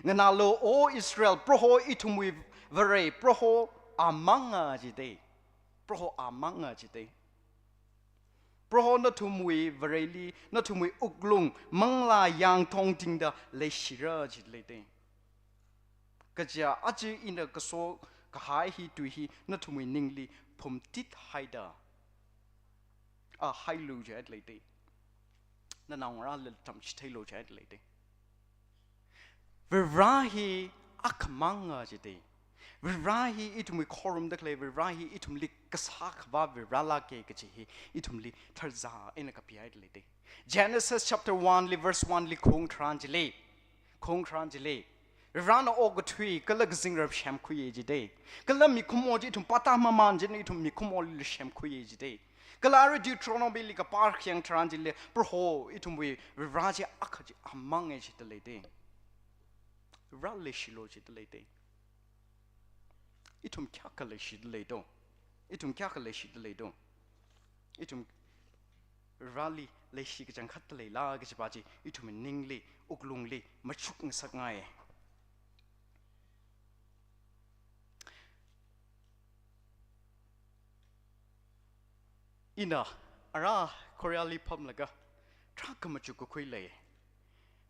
Nganālu, O Israel, Proho ithumwui Vare, Proho amanga jida. Proho amanga jida. Proho nathumwui Vareli, nathumwui wuklung, manglā yangthong tingda leishira jida leida. Kaja aja ina kaso kahai hi tui hi nathumwui ningli phumtit haida. A hailu jida leida. Nanaongarāla tamchitheilu jida leida. Varivara hi akhamanga jida. Varivara hi ithumwui khorumda khalei, Varivara hi ithumli kasā khavā Varivara lāka kaji hi ithumli tharzā eina kapihaida leida. Genesis chapter one li verse one li khaung tharan chili. Khaung tharan chili. Varivarana okathui kala kazingram semkhuiya jida. Kala mikumo chi ithum pata maman chieina ithum mikumoli semkhuiya jida. Kala arui Deuteronomy li kapā khayang tharan chili, Proho ithumwui Varivara chi akha chi amanga jida leida. Varivara leishilu jida leida. Ithum kayākha leishida leido. Ithum kayākha leishida leido. Ithum Vareli leishi kachangkhatta leila kajipa chi ithum ningli, wuklungli machukngasakngai. Ina ara Korea li pamlaga tarākha machukkakhui lei.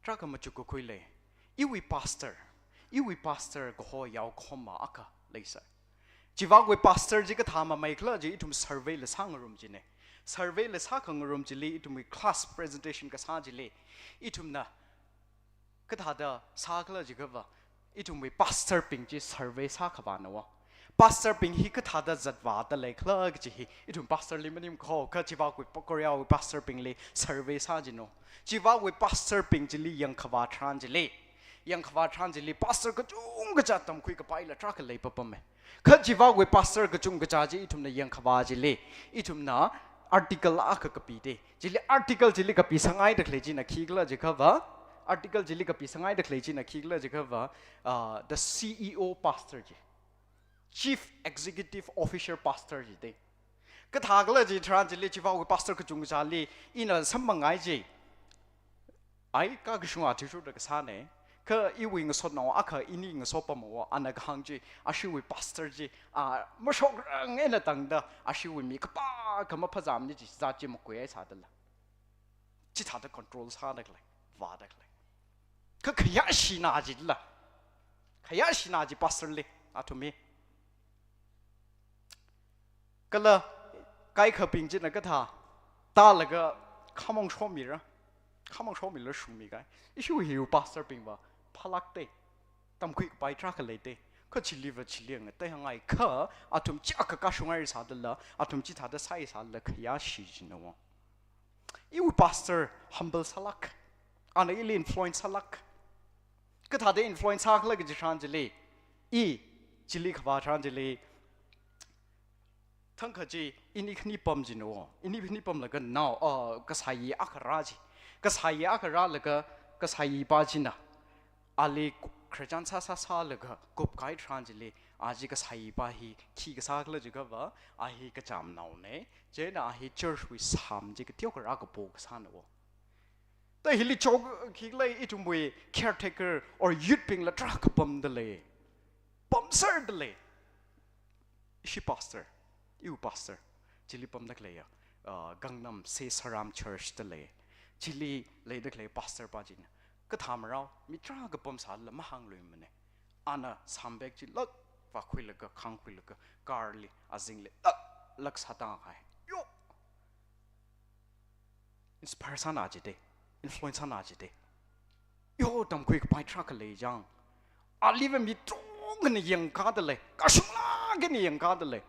Tarākha machukkakhui lei. Iwui pastor, iwui pastor kaho yaokhoma akha leisai. Chivakwui pastor chi kathā mamei khala chi ithum survey la sāngarum china. Survey la sākhangarum chili ithumwui class presentation kasā chili ithumna kathāda sākhala jiakhava, ithumwui pastor bing chi survey sākhavāna wo. Pastor bing hi kathāda zatvāda lei khala kaji hi, ithum pastor li maning kho, kha chivakwui pa-, Korea wui pastor bingli survey sā jino. Chivakwui pastor bing chili yangkhavā tharan chili, yangkhavā tharan chili, pastor kachungkha chi tamkhui kapaila tarākha leipapama. Kha chivakwui pastor kachungkha chi ithumna yangkhavā chili, ithumna article akha kapida. Chili article chili kapisanghaida khalei china khikhala jiakhava, Article chili kapisanghaida khalei china khikhala jiakhava, ah, the C E O pastor chi. Chief Executive Officer pastor jite. Kathākhala chitharan chili chivāwui pastor kachungkhali ina samphangngaiya chi. Ai, kakashunga athishurda kasāne. Kha iwui ngasotnao akha ini ngasopamhaowa, ana kahāng chi, ashiwui pastor chi, ah, mashokrang eina tangda, ashiwui mi kapā kha maphazamni chi zat chi makuihaisādala. Chithāda control sāda khalei, vāda khalei. Kha khayāshina chila. Khayāshina chi pastor li, athum hi. Kala kaikhabing china kathā, tālaga khamong shomira. Khamong shomila shungmi kai. Ishiwui hi pastor bingva, phalākte. Tamkhui kapai tarākha leite. Kha chiliva chili ngatei hāngngai kha, athum chi akha kashunghai sādala, athum chithāda sāi sāla khayāshi china wo. Iwui pastor humble sālāk. Ana ili influence sālāk. Kathāda influence sākhala kaji tharan chili. I, chili kavā tharan chili. Thangkha chi, ini khani pam china wo. Ini khani pamlaga nao, ah, kasāyi akha rā chi. Kasāyi akha rālaga, kasāyi pa china. Ali khararchan sā sā sālaga, kupkahai tharan chili, a chi kasāyi pa hi, khi kasākhala jiakhava, a hi kachamnaone, chieina a hi church wui sām chi kateokha rākapo kasāna wo. Ta hili chok khikhala ithumwui caretaker or youth bingla tarākha pamda lei. Pamserda lei. Ishi pastor, iwui pastor, chili pamda khaleiya, ah, Gangnam Sesaram Church da lei. Chili leida khalei pastor pa china. Kathā marao, mi tarākha pamsāla mahāngluimane. Ana sām bag chi lāk vākhuilaga, khāngkhuilaga, car li, azingli, lāk, lāk sātang kahai. Yo! Inspire sāna jite, influence sāna jite. Yo, tamkhui kapai tarākha lei chang. Aliva mi tongkhana yangkāda lei, kashunglāk eina yangkāda lei.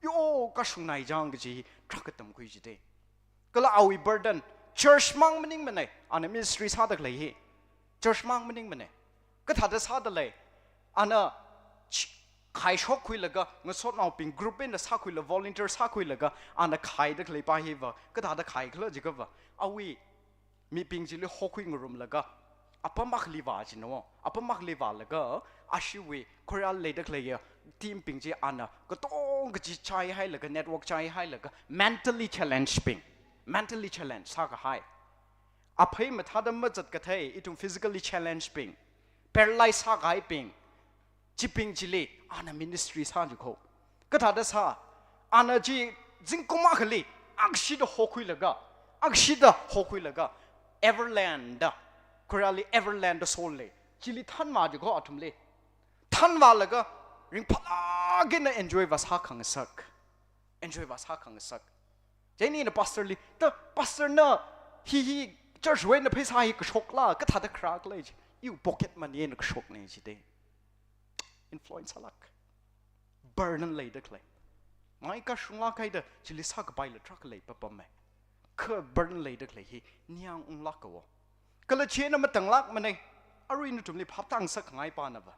Yo, kashungnai chang kaji tarākha tamkhui jite. Kala awui burden, church mang maningmane, ana ministry sāda khalei hi. Church mang maningmane. Kathāda sāda lei, ana ch-, khaishokkhuilaga, ngasotnaobing group eina sākhuilaga, volunteer sākhuilaga, ana khaida khalei pa hiva, kathāda khaikhala jiakhava, awui mibing chili hokhuingarumlaga, apam akhali vā china wo, apam akhali vālaga, ashiwui Korea leida khaleiya team bing chi ana katong kaji chaihailaga, network chaihailaga, mentally challenged bing, mentally challenged sākahai. Aphei mathāda mazat kathei, ithum physically challenged bing, paralyzed sākahaibing, chibing chili, ana ministry sā jikho. Kathāda sā, ana chi zingkum akhali, akshida hokhuilaga, akshida hokhuilaga, Everland da, Korea li Everland da sol lei, chili thanvā jikho athumli. Thanvālaga, ringphālāk eina enjoy vāsā khangasak. Enjoy vāsā khangasak. Chieina ina pastor li, ta pastor na hi hi church wui eina pheisā hi kashokla, kathāda kharā khala chi, iwui pocket money eina kashokne jite. Influence sālāk. Burden leida khalei. Mai kashunglāk haida, chili sākapaila tarākha lei papam mai. Kha burden leida khalei hi, ningyāng unglāka wo. Kala chieina matanglākmane, arui nathumli phaptāngasak khangai panava.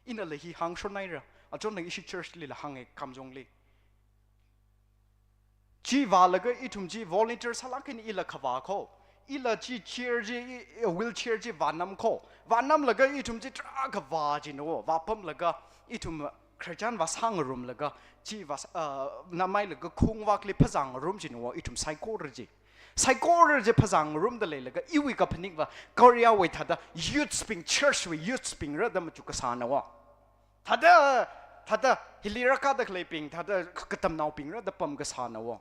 Inala hi hāngshonhaira, achonna ishi church lila hānge Kamjong li. Chi vālaga ithum chi volunteer sālāk eina ila khavā kho. Ila chi chair chi, i, i, wheelchair chi vānam kho. Vānamlaga ithum chi tarākha vā china wo. Vāpamlaga ithum khararchan vāsāngarumlaga. Chi vā, ah, namhailaga khungvakli phazāngarum china wo. Ithum saikora chi. Saikora chi phazāngarumda leilaga. Iwui kaphaning va Korea wui thāda youths bing, church wui youths bing rāda machuk kasāna wo. Thāda, thāda, hili rākāda khaleibing, thāda katamnaobing rāda pam kasāna wo.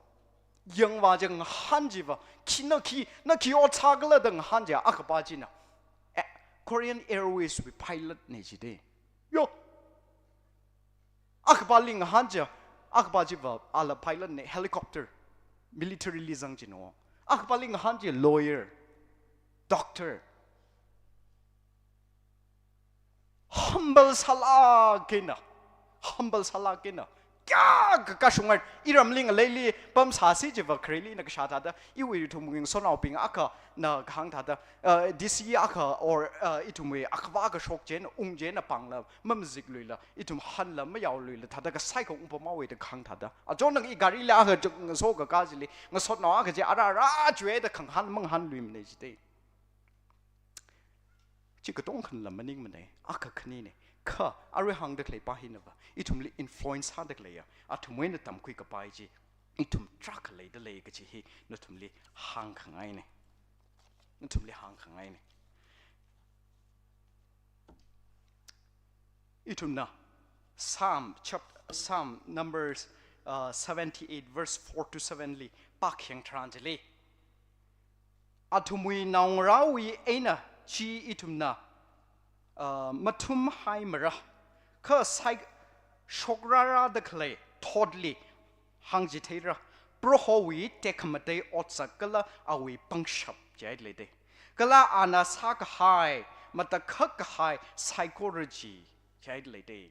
Yangvā chi ngahān chiva, khi na khi, na khi ot sākhala da ngahān chi, akhapa china. Eh, Korean Airways wui pilot ne jite. Yo. Akhapali ngahān chi, akhapa chiva, ala pilot ne, helicopter, military li zang china wo. Akhapali ngahān chi lawyer, doctor. Humble sālāk eina, humble sālāk eina. Kayākha kashunghai, iramli ngaleili pamsāsi chiva khareli na kashā thāda, iwui ithumwui ngasotnaobing akhana kahāng thāda, uh, D C akha or, uh, ithumwui akhava kashok chieina, ung chieina pāngla, mamazikluila, ithum hānla, mayaoluila, thāda kasai kaung pamhaowe da kahāng thāda. Achonna i gari li akha chuk ngaso kakā chili, ngasotnao akha chi ara ara chiwui da khangahān mangahānluimane jite. chi katongkhanala maningmana, akha khanina. Kha arui hāngda khalei pa hinava ithumli influence sāda khaleiya, athumwui eina tamkhui kapai chi ithum tarākha leida lei kaji hi nathumli hāngkhangaina. Nathumli hāngkhangaina. Ithumna Psalm chap-, Psalm Numbers, uh, seventy-eight verse four to seven li pākhayang tharan chili, athumwui naongarāwui eina chi ithumna, uh, mathumhaimara, kha sai shokrarāda khalei thotli hāngchitheira, Prohowui tekhamatei otsak kala awui pangshap jihaida leida. Kala ana sākahai, matakhak kahai saikora chi jihaida leida.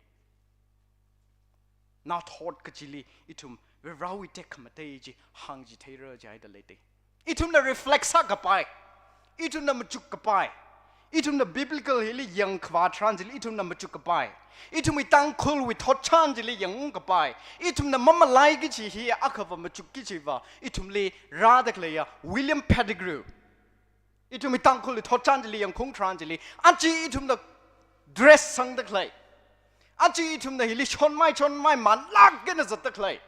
Nathot kachili ithum Varivarāwui tekhamatei chi hāngchitheira jihaida leida. Ithumna reflect sākapai, ithumna machuk kapai, ithumna biblical hili yangkhavā tharan chili ithumna machuk kapai, ithumwui Tangkhulwui thotchan chili yangkapai, ithumna mamalai kaji hi akhava machuk kajiva ithumli rāda khaleiya William Pettigrew. Ithumwui Tangkhulwui thotchan chili yangkhaung tharan chili, aja ithumna dress sangda khalei, aja ithumna hili shonmai shonmai manlāk eina zatda khalei,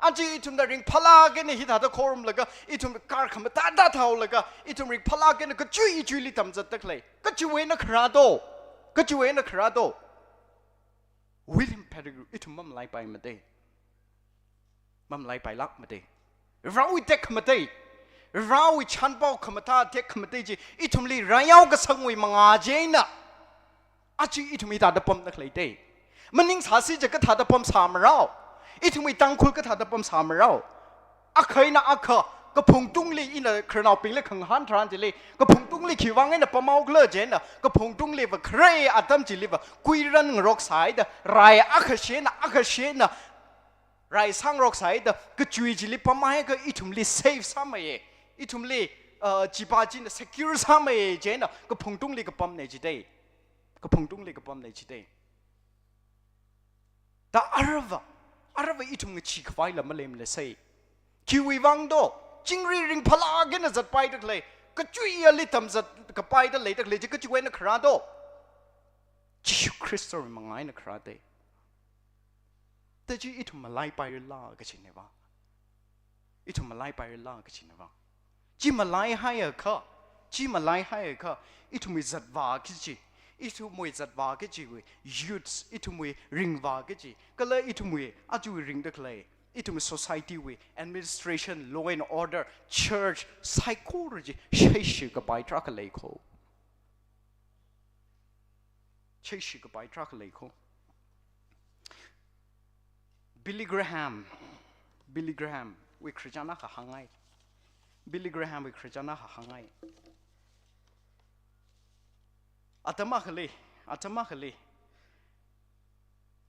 aja ithumna ringphālāk eina hithāda khorumlaga, ithum car khamathāda thaolaga, ithum ringphālāk eina kachui chuili tamzatda khalei, kachiwui eina kharā do? Kachiwui eina kharā do? William Pettigrew ithum mamalaipaimada. Mamalaipailākmada. Varivarāwui tekhamatei, Varivarāwui chānpao khamathā tekhamatei chi ithumli rāyao kasangwui mangā chieina aja ithum hithāda pamda khaleida. Maningsāsi jiakha kathāda pamsāmarao? Ithumwui Tangkhul kathāda pamsāmarao? Akha eina akha, kaphungtungli ina khararnaobingli khangahān tharan chili, kaphungtungli khiwuivang eina pamhaokhala chieina, kaphungtungliva khare atam chiliva kuiran ngaroksāhaida, rai akhashi eina akhashi eina rai sāngaroksāhaida, kachui chili pamhaiakha ithumli safe sāmeiya, ithumli, uh, chipa china secure sāmeiya chieina kaphungtungli kapamna jida. Kaphungtungli kapamna jida. Da aruiva, aruiva ithum ngacheekhavai lam maleimana sai. Khiwuivang do? Chingri ringphālāk eina zatpaida khalei, kachuiyali tamzat kapaida leida khalei chi kachiwui eina kharā do? Jishu Khristawui mangā eina kharā da. Da chi ithum malaipairala kajinava. Ithum malaipairala kajinava. Chi malaihaiakha, chi malaihaiakha, ithumwui zatvā kaji, ithumwui zatvā kajiwui youths, ithumwui ringvā kaji, kala ithumwui aja ringda khalei, ithumwui society wui administration, law and order, church, saikora chi shaishi kapai tarākha lei kho. Shaishi kapai tarākha lei kho. Billy Graham, Billy Graham wui Christian akha hāngngai. Billy Graham wui Christian akha hāngngai. Atam akhali, atam akhali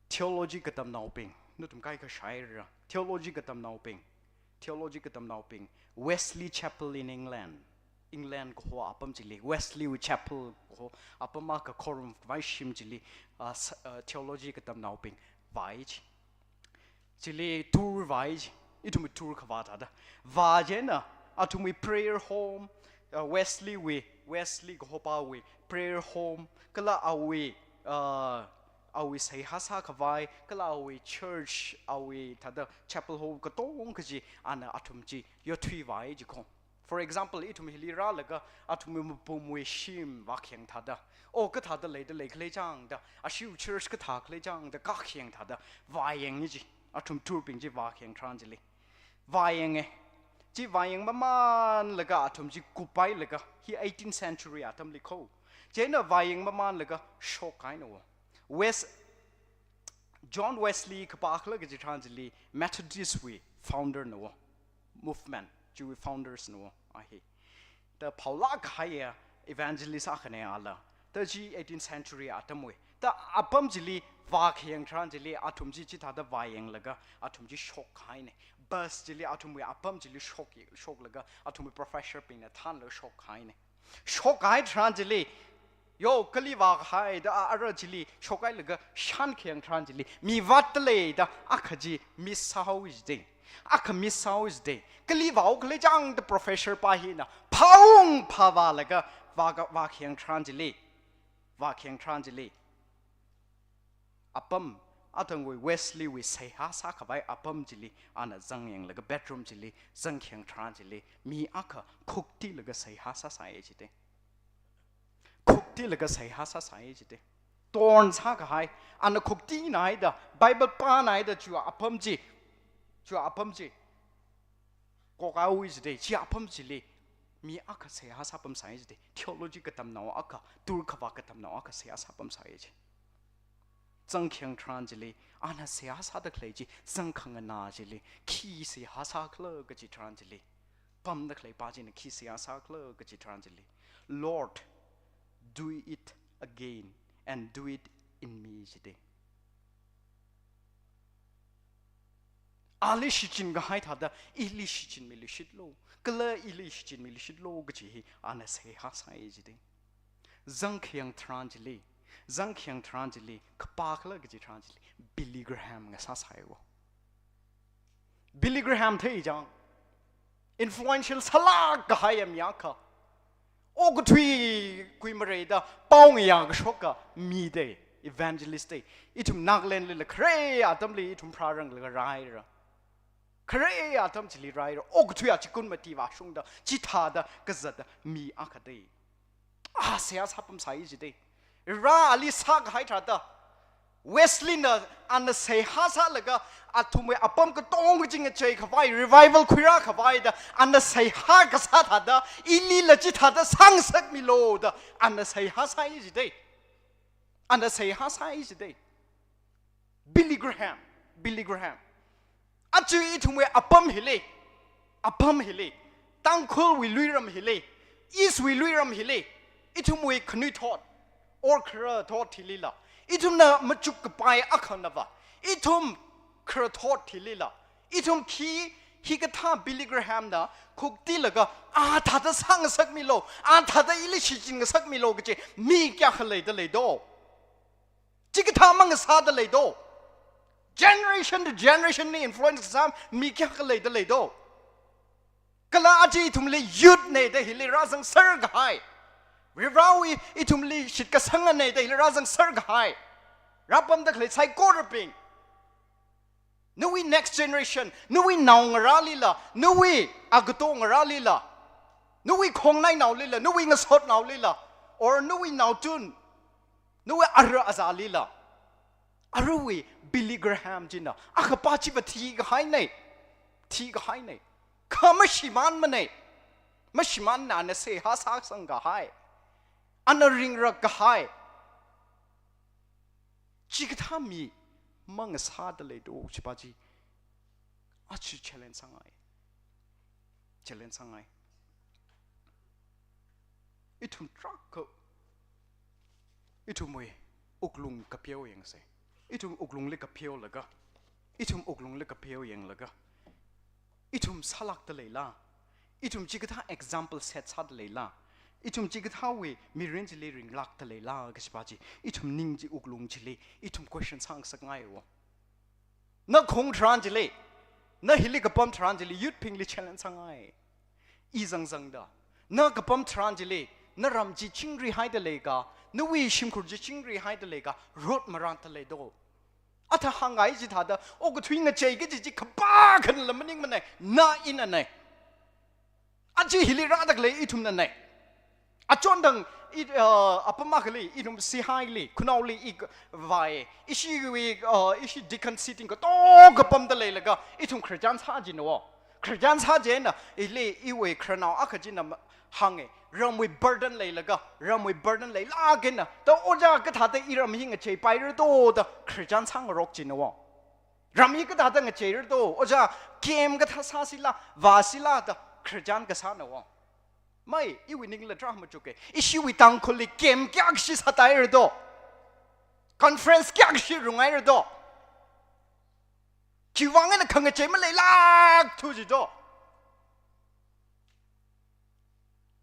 theology katamnaobing, nathum kaikha shāhaira, theology katamnaobing, theology katamnaobing, Wesley Chapel in England, England kaho apam chili, Wesley wui chapel kaho apam akha khorumvai shim chili, ah, s-, ah, theology katamnaobing vāi chi. Chili tour vāi chi, ithum tour khavā thāda. Vā chieina, athumwui prayer home, ah, Wesley wui, Wesley kahopawui prayer home, kala awui, ah, awui seihā sākhavai, kala awui church, awui thāda chapel ho katongkha chi ana athum chi yothui vāi chi kho. For example, ithum hili rālaga athumwui mapumwui shim vākhayang thāda, o kathāda leida leikhala chang da, ashiwui church kathā khala chang da, kakhayang thāda, vāyangi chi, athum tour bing chi vākhayang tharan chili. Vāyanga. Chi vāyang mamanlaga athum chi kuphailaga, hi eighteenth century atamli kho. Chieina vāyang mamanlaga shokhaina wo. Wes-, John Wesley kapā khala kaji tharan chili Methodist wui founder na wo. Movement chiwui founders na wo a hi. Da phaolāk kahaiya evangelist akhana ala. Da chi eighteenth century atamwui. Da apam chili vākhayang tharan chili athum chi chithāda vāyanglaga athum chi shokhaina. Bus chili athumwui apam chili shok, shoklaga athumwui professor bingna thānlaga shokhaina. Shokhai tharan chili, yo, kali vākahai da a-, ara chili shokhailaga shānkhayang tharan chili, mi vātda lei da akha chi miss sāhao jida. Akha miss sāhao jida. Kali vāhao khala chang da professor pa hina phāung phāvālaga vāka, vākhayang tharan chili, vākhayang tharan chili, apam, athangwui Wesley wui seihā sākhavai apam chili, ana zangyanglaga bedroom chili zangkhayang tharan chili, mi akha khuktilaga seihā sāsai jite. Khuktilaga seihā sāsai jite. Torn sākahai, ana khuktina haida, Bible pāna haida, chiwui apam chi, chiwui apam chi kokhaowa jite, chi apam chili mi akha seihā sāpamsai jite. Theology katamnao akha, turkhavā katamnao akha seihā sāpamsai ji. Zangkhayang tharan chili, ana seihā sāda khalei chi zangkhanganā chili khi seihā sākhala kaji tharan chili, pamda khalei pa china khi seihā sākhala kaji tharan chili, "Lord, do it again and do it in me," jite. Ali shichinkahai thāda, ili shichinmiluishitlu, kala ili shichinmiluishitlu kaji hi ana seihā sāi jite. Zangkhayang tharan chili, zangkhayang tharan chili, khipākhala kaji tharan chili, Billy Graham ngasāsaiwo. Billy Graham thei chang, influential sālāk kahai mi akha. Okathui kuimareida pao ngayā kashoka mi de, evangelist de. Ithum Nagaland lila khare atamli ithum pharāranglakha rāhaira. Khare atam chili rāhaira. Okathui achikun mati vāshungda, chithāda kazata mi akha de. A seihā sāpamsai jite. Rā ali sākahai tharan da, Wesley na ana seihā sālaga, athumwui apam katonga chi ngacheikhavai, revival khuirākhavai da, ana seihā kasā thāda, ilila chithāda sāngasakmilu da, ana seihā sāi jite. Ana seihā sāi jite. Billy Graham, Billy Graham. Aja ithumwui apam hili, apam hili, Tangkhulwui luiram hili, East wui luiram hili, ithumwui khanuithot, or kharathot hilila, ithumna machukkapai akhanava, ithum kharathot hilila, ithum khi hikathā Billy Graham na khuktilaga, a thāda sāngasakmilu, a thāda ili shichin ngasakmilu kaji mi kayākha leida leido? Chikathā mang sāda leido? Generation to generation li influence sā mi kayākha leida leido? Kala aja ithumli youth na da hili rāzangser kahai, Varivarāwui ithumli shitkasanga na da hili rāzangser kahai, rāpamda khalei saikorabing, nawui next generation, nawui naongarālila, nawui agato ngarālila, nawui khongnainaolila, nawui ngasotnaolila, or nawui naotun, nawui ara azalila, aruiwui Billy Graham china akhapa chiva thikahaina, thikahaina. Kha mashimānmana, mashimānna ana seihā sāsang kahai, ana ringrak kahai. Chikathā mi mang sāda leido chipa chi, aja challenge sāngai. Challenge sāngai. Ithum tarākha, ithumwui wuklung kapeo yangsa. Ithum wuklungli kapeolaga, ithum wuklungli kapeo yanglaga, ithum sālākda leila, ithum chikathā example set sāda leila, ithum chikathāwui mirin chili ringlākda leila kajipa chi, ithum ning chi wuklung chili, ithum question sāngasakngaiwo. Na khong tharan chili, na hili kapam tharan chili, youth bingli challenge sāngai. I zangzangda, na kapam tharan chili, na ram chi chingrihaida leika, nawui shimkhur chi chingrihaida leika, rot marānda leido? Athā hāngngai chithāda, okathui ngachei kaji chi khipākhanala maningmana, na inana. Aja hili rāda khalei ithumnana. Achondang i, uh, apam akhali, ithum sihaili, khunaoli i k-, vāi, ishiwui, uh, ishi deacon sitting katonga pamda leilaga, ithum Christian sā jinawo. Christian sā jina, ili iwui khararnao akha china ma-, hānga, ramwui burden leilaga, ramwui burden leilāk eina, da ojā kathāda iram hi ngacheipaira do da Christian sāngarok jinawo. Ram hi kathāda ngacheira do, ojā, camp kathā sāsila, vāsila da Christian kasānawo. Mai, iwui ningla tarā machuka. Ishiwui Tangkhulli camp kayākha sātaira do? Conference kayākha rungaira do? Khiwui vang eina khangachei maleilākthu ji do?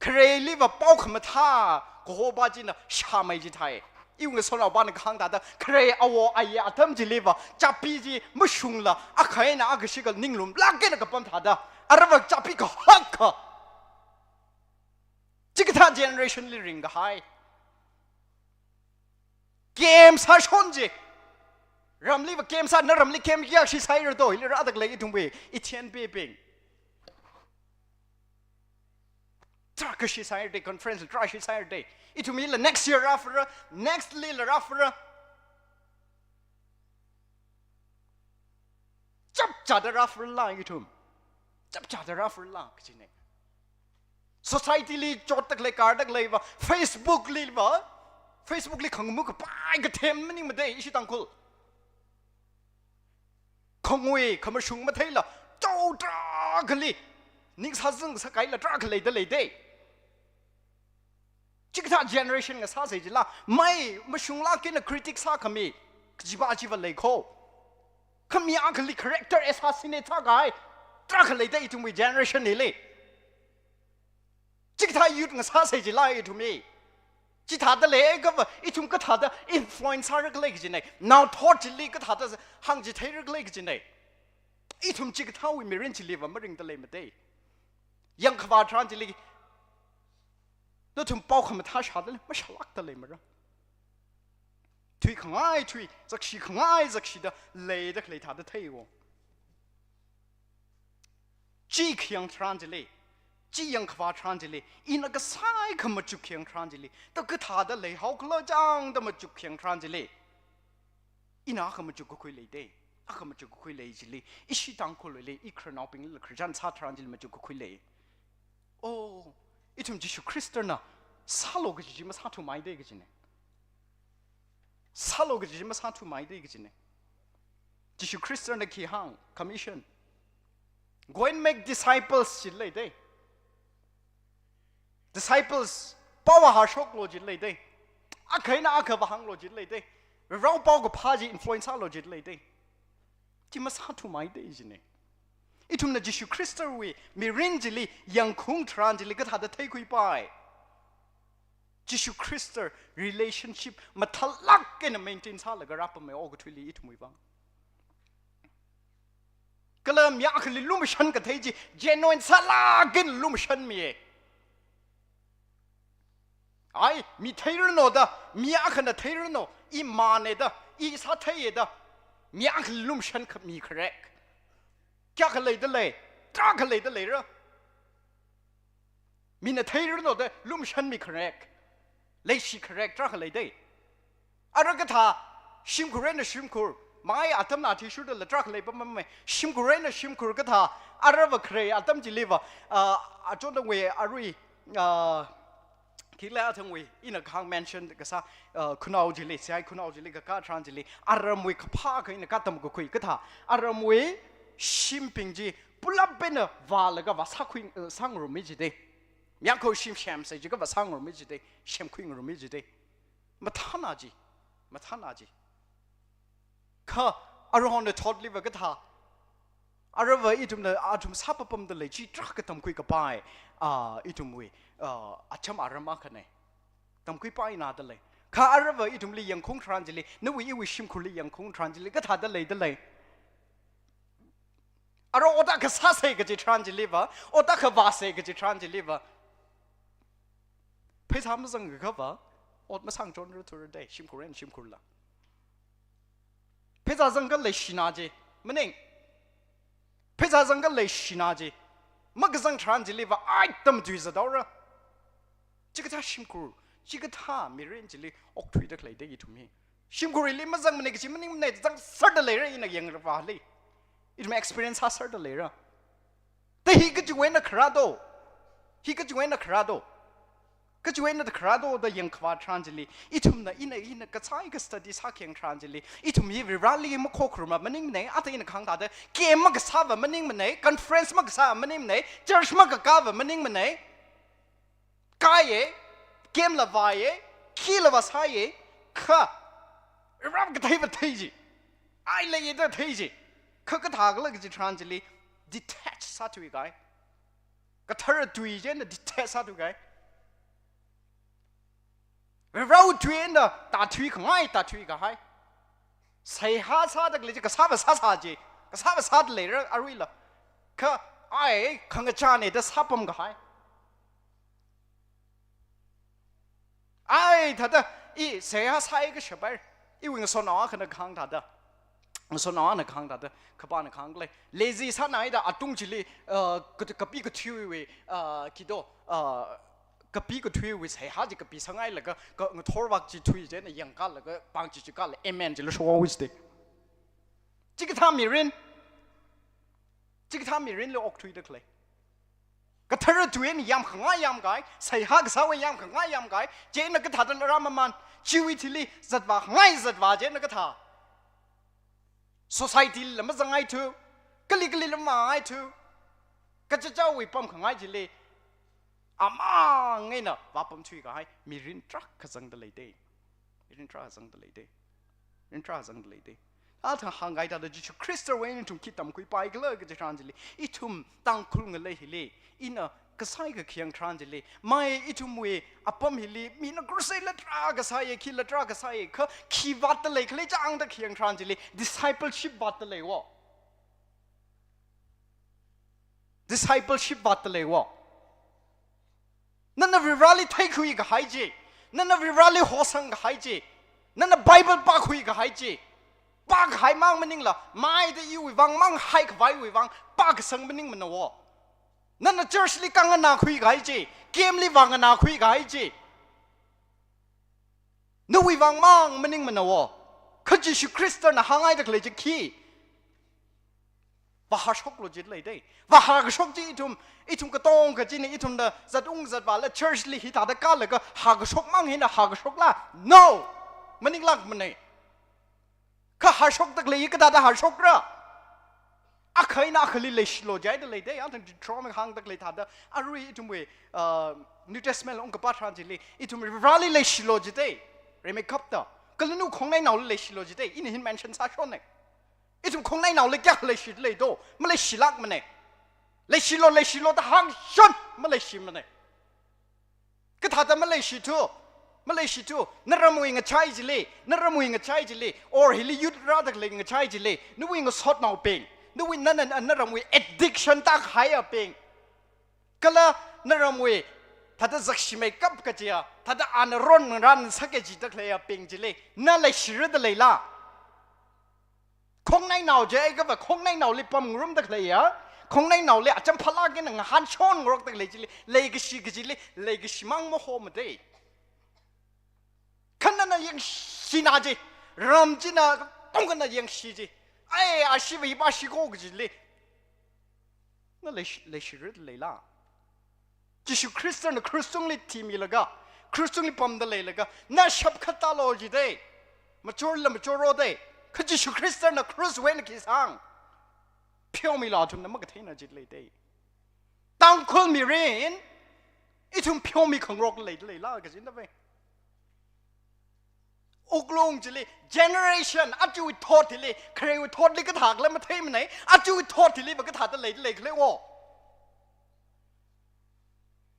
Khareli va pao khamathā kahopa china shāmei jithai. Iwui ngasotnaopa na kahāng thāda, khare awo ayi atam chili va, chapbi chi mashungla, akha eina akha shikha ninglumlāk eina kapam thāda, ara va chapbi kahak kha. Chikathā generation li ringkahai. Camp sāshon chi. Ramliva camp sā, na ramli camp kayākha sāsai rado, hili rāda khalei ithumwui, Ethiopiabing. Tarākha sāsai rade, conference tarākha sāsai rade. Ithum hila next year rāfara, next li la rāfara. Chapchāda rāfarala ithum. Chapchāda rāfarala kajine. Society li chotda khalei, karda khaleiva, Facebook liva, Facebook li khangamu kapai kathem maningmade ishi Tangkhul. Khangui khamashung matheila, chao tarākhali, ning sāzang sākaila tarākha leida leide. Chikathā generation ngasāsei jila, mai mashunglāk eina critic sākhami, kajiva chiva leikho. Kha mi akhali character assassinate sākahai, tarākha leida ithumwui generation hili. Chikathā youth ngasāsei jila ithumwui. Chithāda leiakhava, ithum kathāda influence sāra khalei kajine. Naothot chili kathāda hāngchitheira khalei kajine. Ithum chikathāwui mirin chiliva maringda leimade. Yangkhavā tharan chili, nathum pao khamathā shāda lei, mashālākda leimara. Thuikhangai thui, zakshikhangai zakshida leida khalei thāda theiwo. Chi khayang tharan chili, chi yangkhavā tharan chili, ina kasai khamachuk khayang tharan chili, ta kathāda leihaokhala chang da machuk khayang tharan chili. Ina akha machuk kakhui leide, akha machuk kakhui lei chili, ishi Tangkhulwuili, i khararnaobinglila khararchan sā tharan chili machuk kakhui lei. Oh, ithum Jishu Khristana sālu kaji chi masāthumaide kajine. Sālu kaji chi masāthumaide kajine. Jishu Khristana khi hāng, commission. Go and make disciples chi leide. Disciples, pao vāhāshoklu chi leide. Akha eina akha vāhānglu chi leide. Rao pao kaphā chi influence sālu chi leide. Chi masāthumaide jine. Ithumna Jishu Khristawui mirin chili yangkhaung tharan chili kathāda theikhuipai. Jishu Khrista relationship mathālāk eina maintain sālaga rāpammi okathuili ithumwui vang. Kala mi akhali lumashan kathei chi genuine sālāk eina lumashanmiye. Ai, mi theiranu da, mi akhana theiranu, i mane da, i sātheiye da, mi akhali lumashan khami kharek. Kayākha leida lei, tarākha leida leira. Mina theiranu da lumashanmi kharek, leishi kharek tarākha leide. Ara kathā, shimkhur eina shimkhur, mai atamna athishurdala tarākha leipammi, shimkhur eina shimkhur kathā, arava khare atam chiliva, ah, achonthangwui arui, ah, khikhala athangwui, ina kahāng mention kasā, ah, khanao chili, C I khanao chili kakā tharan chili, aramwui kaphā akha ina katam kakhui kathā, aramwui shimbing chi pulap eina vālaga vāsākhui, eh, sāngarummi jide. Miyangkho shim semsei jiakha vāsāngarummi jide, semkhuingarummi jide. Mathāna chi, mathāna chi. Kha aruihon nathotliva kathā, arava ithumna athum sāpapamda lei chi tarākha tamkhui kapai, ah, ithumwui, ah, acham aram akhane. Tamkhuipaina da lei. Kha arava ithumli yangkhaung tharan chili, nawui iwui shimkhurli yangkhaung tharan chili, kathāda leida lei. Ara ot akha sāsei kaji tharan chiliva, ot akha vāsei kaji tharan chiliva, pheisā mazangakhava, ot masāngachonra thurade, shimkhur eina shimkhurla. Pheisā zangakha leishina chi, maning. Pheisā zangakha leishina chi, makazang tharan chiliva, ai tam tui zadaora. Chikathā shimkhur, chikathā mirin chili okthuida khaleide ithum hi. Shimkhurli mazangmane kachi maningmane, zangserda leira ina yangrava li. Ithum experience sāserda leira. Ta hi kachiwui eina kharā do. Hi kachiwui eina kharā do. Kachiwui eina kharā do da yangkhavā tharan chili. Ithumna ina, ina kasai ka study sākhayang tharan chili. Ithum hi Vareli makhokharuma maningmane, ata ina kahāng thāda, camp makasāva maningmane, conference makasā maningmane, church makakāva maningmane. Kāye, camp la vāye, khila vāsāye, kha Vare katheiva thei chi. Ai leiye da thei chi. Kha kathākhala kaji tharan chili detach sāthuikahai. Kathara tui chieina detach sāthuikahai. Varewui tui eina tāthuikhangai tāthuikahai. Seihā sāda khalei chi kasāva sāsā chi. Kasāva sāda leira aruila. Kha ai khangachāne da sāpamkahai. Ai thāda I seihā sāi kashapai. Iwui ngasotnao akhana kahāng thāda. Ngasotnao akhana kahāng thāda. Kapāna kahāng lei. Lazy sānaida atung chili, uh, ka-, kapi kathuiwui, uh, kido, uh, kapi kathuiwui seihā chi kapi sāngailaga, ka ngathor vak chi thui chieina yangkālaga, pāng chi chikāla, amen chila shokhaowa jite. Chikathā mirin. Chikathā mirinli okthuida khalei. Kathara tuina yamkhangai yamkahai, seihā kasāwui yamkhangai yamkahai, chieina kathāda rāmamān, chiwui thili zatvākhangai zatvā chieina kathā. Society la mazangngaithu, kali kali la mangaithu, kachichāwui pamkhangai chili, amang eina vāpamthuikahai, mirin tarākha zangda leite. Mirin tarākha zangda leite. Mirin tarākha zangda leite. Athang hāngngai thāda Jishu Khristawui eina ithum khi tamkhuipai khala kaji tharan chili, ithum Tangkhul ngalei hili, ina kasai kakhayang tharan chili, mai ithumwui apam hili, mina crusade la tarākha sāya, khi la tarākha sāya, kha khi vātda lei khala chāngda khayang tharan chili, discipleship vātda leiwo. Discipleship vātda leiwo. Nana Varivarāli theikhui kahai chi, nana Varivarāli hosang kahai chi, nana Bible pākhui kahai chi, pākahai mang maningla, maida iwui vang mang haikhavaiwui vang pākasang maningmanawo. Nana church li kanganākhui kahai chi, camp li vānganākhui kahai chi, nawui vang mang maningmanawo. Kha Jishu Khristana hāngngaida khalei chi khi, vāhāshoklu jida leite. Vāhākashok chi ithum, ithum katonga china ithumna zatung zatvāla church li hithāda kālaga hākashok mang hina hākashokla? No! Maninglākmane. Kha hāshokda khalei kathāda hāshokra? Akha eina akhali leishilu jida leite. Athang Deuteronomy hāngda khalei thāda, arui ithumwui, uh, New Testament la ungkapā tharan chili, ithum Varivarāli leishilu jite. Rimeikapta. Kala nawui khongnainaoli leishilu jite. Ina hi mention sāshonne. Ithum khongnainaoli kayākha leishida lei do? Maleishilākmane. Leishilu, leishilu da hāngshon, maleishimane. Kathāda maleishithu, maleishithu, naramwui ngachai chili, naramwui ngachai chili, or hili youth rāda khalei ngachai chili, nawui ngasotnaobing, nawui nana, naramwui addiction tākahaiyabing, kala naramwui thāda zakshi meikap kajiya, thāda ana ron ran sākaji da khaleiyabing chili, na leishirada leila? Khongnainao jiakha va, khongnainaoli pamngarumda khaleiya, khongnainaoli acham phalāk eina ngahānshon ngarokda khalei chili, leikashi kajili, leikashi mang mahomade. Kha nana yangshina ji, ram china katongana yangshi ji. Ai, ashiva ipā shiko kajili. Na leish-, leishirada leila? Jishu Khristana krush tungli thimilaga, krush tungli pamda leilaga, na shapkhat tālu jite. Machorla machorode. Kha Jishu Khristana krushwui eina khi sāng? Pheomila athumna makatheina jida leite. Tangkhul mirin, ithum pheomi khangarok leida leila kajina ve. Wuklung chili, generation, aja thot hili, kharewui thotli kathākhala matheimanei, aja thot hiliva kathāda leida leikhala wo.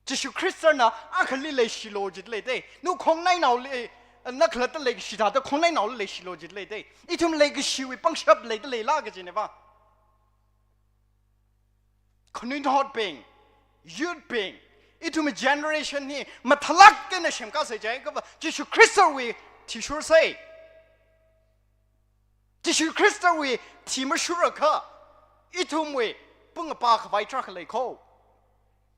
Jishu Khristana akhali leishilu jida leite. Nawui khongnainaoli, na khalatta leikashi thāda khongnainaoli leishilu jida leite. Ithum leikashiwui pangshap leida leila kajineva. Khanuithotbing, youth bing, ithumwui generation hi mathālāk eina semkāsa jiakha va, Jishu Khristawui thishursa. Jishu Khristawui thi mashurakha, ithumwui pung apā khavai tarākha leiko.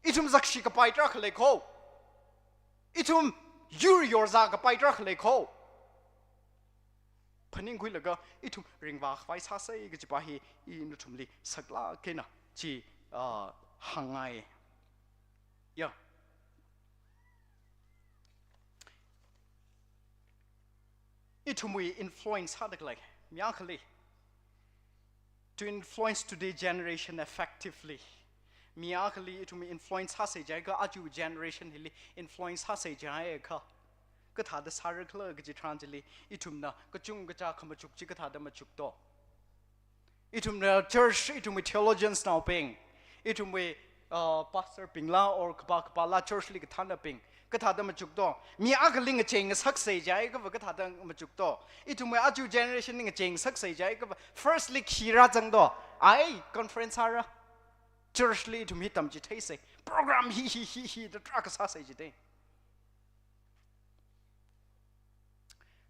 Ithum zakshi kapai tarākha leiko. Ithum yur yorzā kapai tarākha leiko. Phaningkhuilaga ithum ringvā khavai sāsa kajipa hi ina nathumli saklāk eina chi, ah, hāngngai. Ya. Ithumwui influence sāda khalei mi akhali. To influence today generation effectively. Mi akhali ithum influence sāsa jiakha, aja generation hili influence sāsa jiakha, kathāda sārakhala kaji tharan chili, ithumna kachungkha khamachuk chi kathāda machukto? Ithumna church, ithumwui theologians naobing, ithumwui, uh, pastor bingla or kapā kapāla church li kathānabing, kathāda machukto? Mi akhali ngachei ngasaksa jiakha va kathāda machukto? Ithumwui aja generation li ngachei ngasaksa jiakha va firstly khi rāzangto? Ai, conference sāra. Church li ithum hi tamchitheisa. Program hi, hi, hi, hi da tarākha sāsa jite.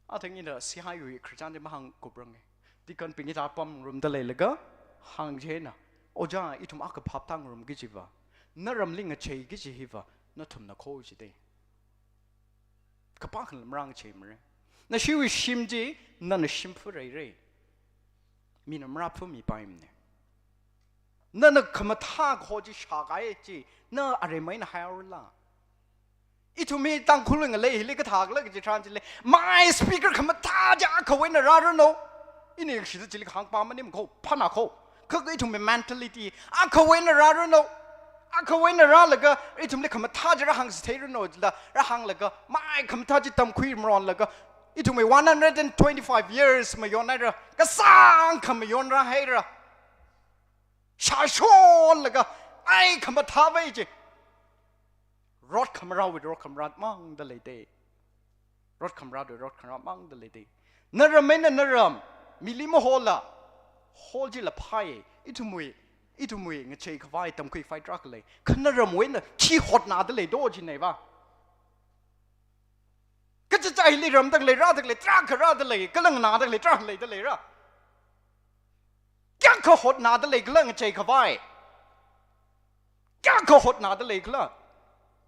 Athang ina sihaiyui khararchan chi mahāngkuprange. Deaconbing hithā pamngarumda leilaga hāng china, "Ojā, ithum akha phap tāngarumki kajiva, naramli ngacheiki kaji hiva nathumna kho," jite. Khipākhala marāngacheimare. Nashiwui shim chi nana shimphurhaire. Mina marāphumipaimane. Nana khamathā kaho chi shākahai chi, na aremai eina haihaorala? Ithumwui Tangkhul ngalei hili kathākhala kaji tharan chili, mai speaker khamathā chi akhawui eina rāranu. Ina yangshida chili kahāng pā maning kho, phāna kho. Kha ithumwui mentality, akhawui eina rāranu. Akhawui eina rālaga ithumli khamathā chi rāhāngchitheiranu jila, rāhānglaga, mai khamathā chi tamkhui maronlaga, ithumwui one hundred and twenty-five years mayonhaira, kasāngkha mayonrāhaira. Shāshonlaga, ai khamathāwui chi. Rot khamarāwui rot khamarā mangda leite. Rot khamarāwui rot khamarā mangda leite. Naram eina naram, mili mahola, hol chila phāye, ithumwui, ithumwui ngacheikhavai tamkhuikhavai tarākha lei. Kha naramwui eina khi hotnāda leido jinei va. Kachichā hili ramda khalei, rāda khalei, tarākha rāda lei, kala nganāda khalei, tarākha leida leira. Kayākha hotnāda leikhala ngacheikhavai? Kayākha hotnāda leikhala?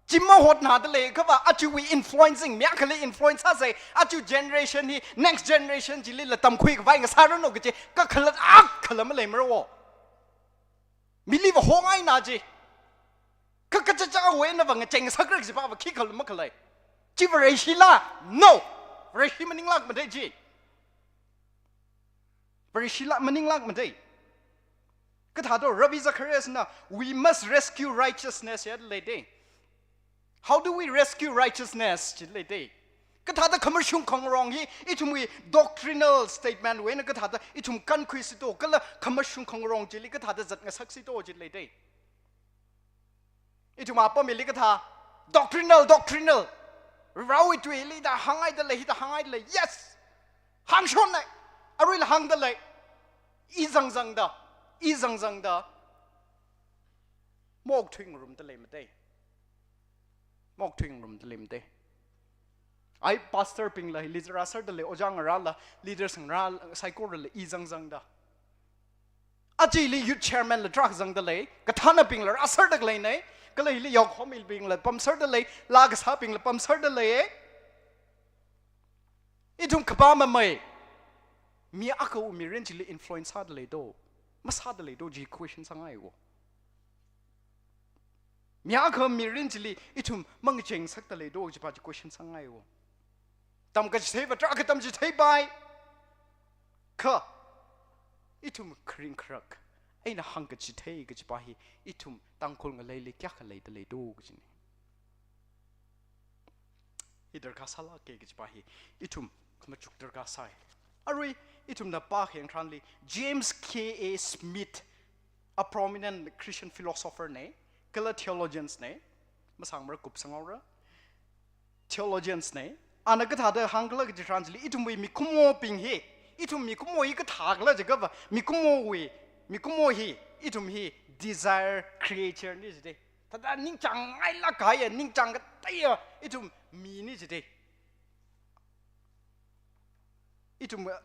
Chi mahotnāda leiakhava, ajawui influencing, mi akhali influence sāsai, aja generation hi, next generation chilila tamkhuikhavai ngasāranu kaji kakhalat akhala maleimara wo. Mili vāhongaina chi. Kha kachichāwui eina vāngachei ngasakra kajiva khikhala makhalei. Chi Vareshila? No. Vareshi maninglākmade chi. Vareshila maninglākmade. Kathāda Ravi Zacharias na, "We must rescue righteousness," jida leide. How do we rescue righteousness? Jida leide. Kathāda khamashung khangarong hi, ithumwui doctrinal statement wui eina kathāda ithum kankhuisido, kala khamashung khangarong chili kathāda zatngasaksido jida leide. Ithum apam hili kathā, doctrinal, doctrinal. Varewui tuili da hānghaida lei, hithā hānghaida lei. Yes! Hāngshonna. Aruila hāngda lei. I zangzangda, i zangzangda, maokthuingarumda leimade. Maokthuingarumda leimade. Ai, pastorbingla hili rāserda lei, ojā ngarāla, leaders ngarā saikorala i zangzangda. Aja hili youth chairman la tarākha zangda lei, kathānabingla rāserda khaleine, kala hili yaokahomibingla pamserda lei, laa kasābingla pamserda lei. Ithum khipā mamei, mi akhawui mirin chili influence sāda leido, masāda leido chi question sāngai wo. Mi akha mirin chili ithum mangachei ngasakda leido kajiva chi question sāngai wo. Tamkachitheiva tarākha tamchitheipai. Kha ithum kharing kharak eina hāngkachithei kajiva hi ithum Tangkhul ngaleili kayākha leida leido kajine. Hi darkar sālāke kajiva hi ithum khamachuk darkar sāi. Arui ithumna pākhayang tharanli James K A Smith, a prominent Christian philosopher ne, kala theologians ne, masāngmara kupsanghaora, theologians ne, ana kathāda hāngkhala kaji tharan chili, ithumwui mikumobing hi, ithum mikumo hi kathākhala jiakhava, mikumowui, mikumo hi, ithum hi desire creature ne jide. Thāda ningchāngngailāk kahaiya, ningchāng kateiya, ithum mi ne jide. Ithum, uh,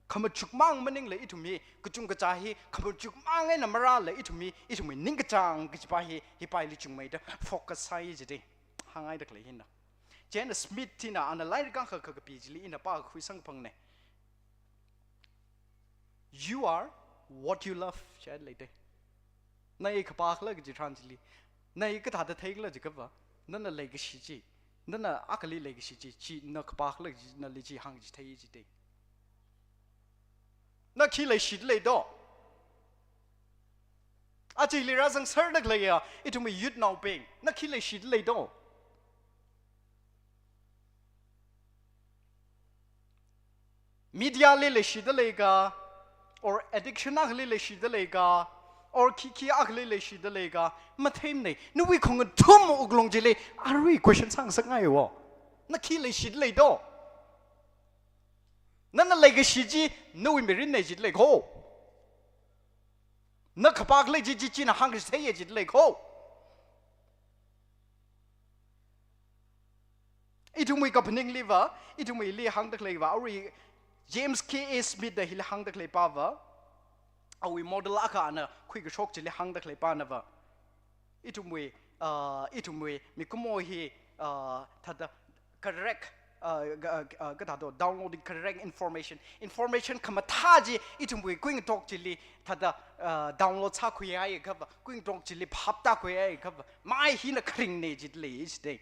khamachukmang maningla ithum hi, kachungkachā hi, khamachukmang eina marāla ithum hi, ithumwui ningkachāng kajiva hi, hipaili chungmeida focus sāi jide. Hānghaida khalei hina. Chieina Smith hina ana lairik akha kha kapi chili ina pākhui samkaphang ne. "You are what you love," jida leide. Nai khipākhala kaji tharan chili, nai kathāda theikhala jiakhava, nana leikashi chi, nana akhali leikashi chi, chi na khipākhala chi, nali chi hāngchithei jide. Na khi leishida leido? Aja hili rāzangserda khaleiya ithumwui youthnaobing, na khi leishida leido? Mediali leishida leika, or addiction akhali leishida leika, or khikhi akhali leishida leika, matheimane. Nawui khongathum wuklung chili arui question sāngasakngai wo. Na khi leishida leido? Nana leikashi chi nawui mirinne jida lei kho. Na khipākhala chi, chi, china hāngkachitheiya jida lei kho. Ithumwui kaphaningliva, ithumwuili hāngda khaleiva, arui James K A Smith da hili hāngda khaleipava, awui model akha ana khuikashok chili hāngda khaleipanava, ithumwui, ah, ithumwui mikumo hi, ah, thāda correct, ah, ga-, ah, kathāda downloading correct information, information khamathā chi ithumwui kuingatok chili thāda, ah, download sākhuihaiakhava, kuingatok chili phaptākhuihaiakhava, mai hina kharingne jida lei jidei.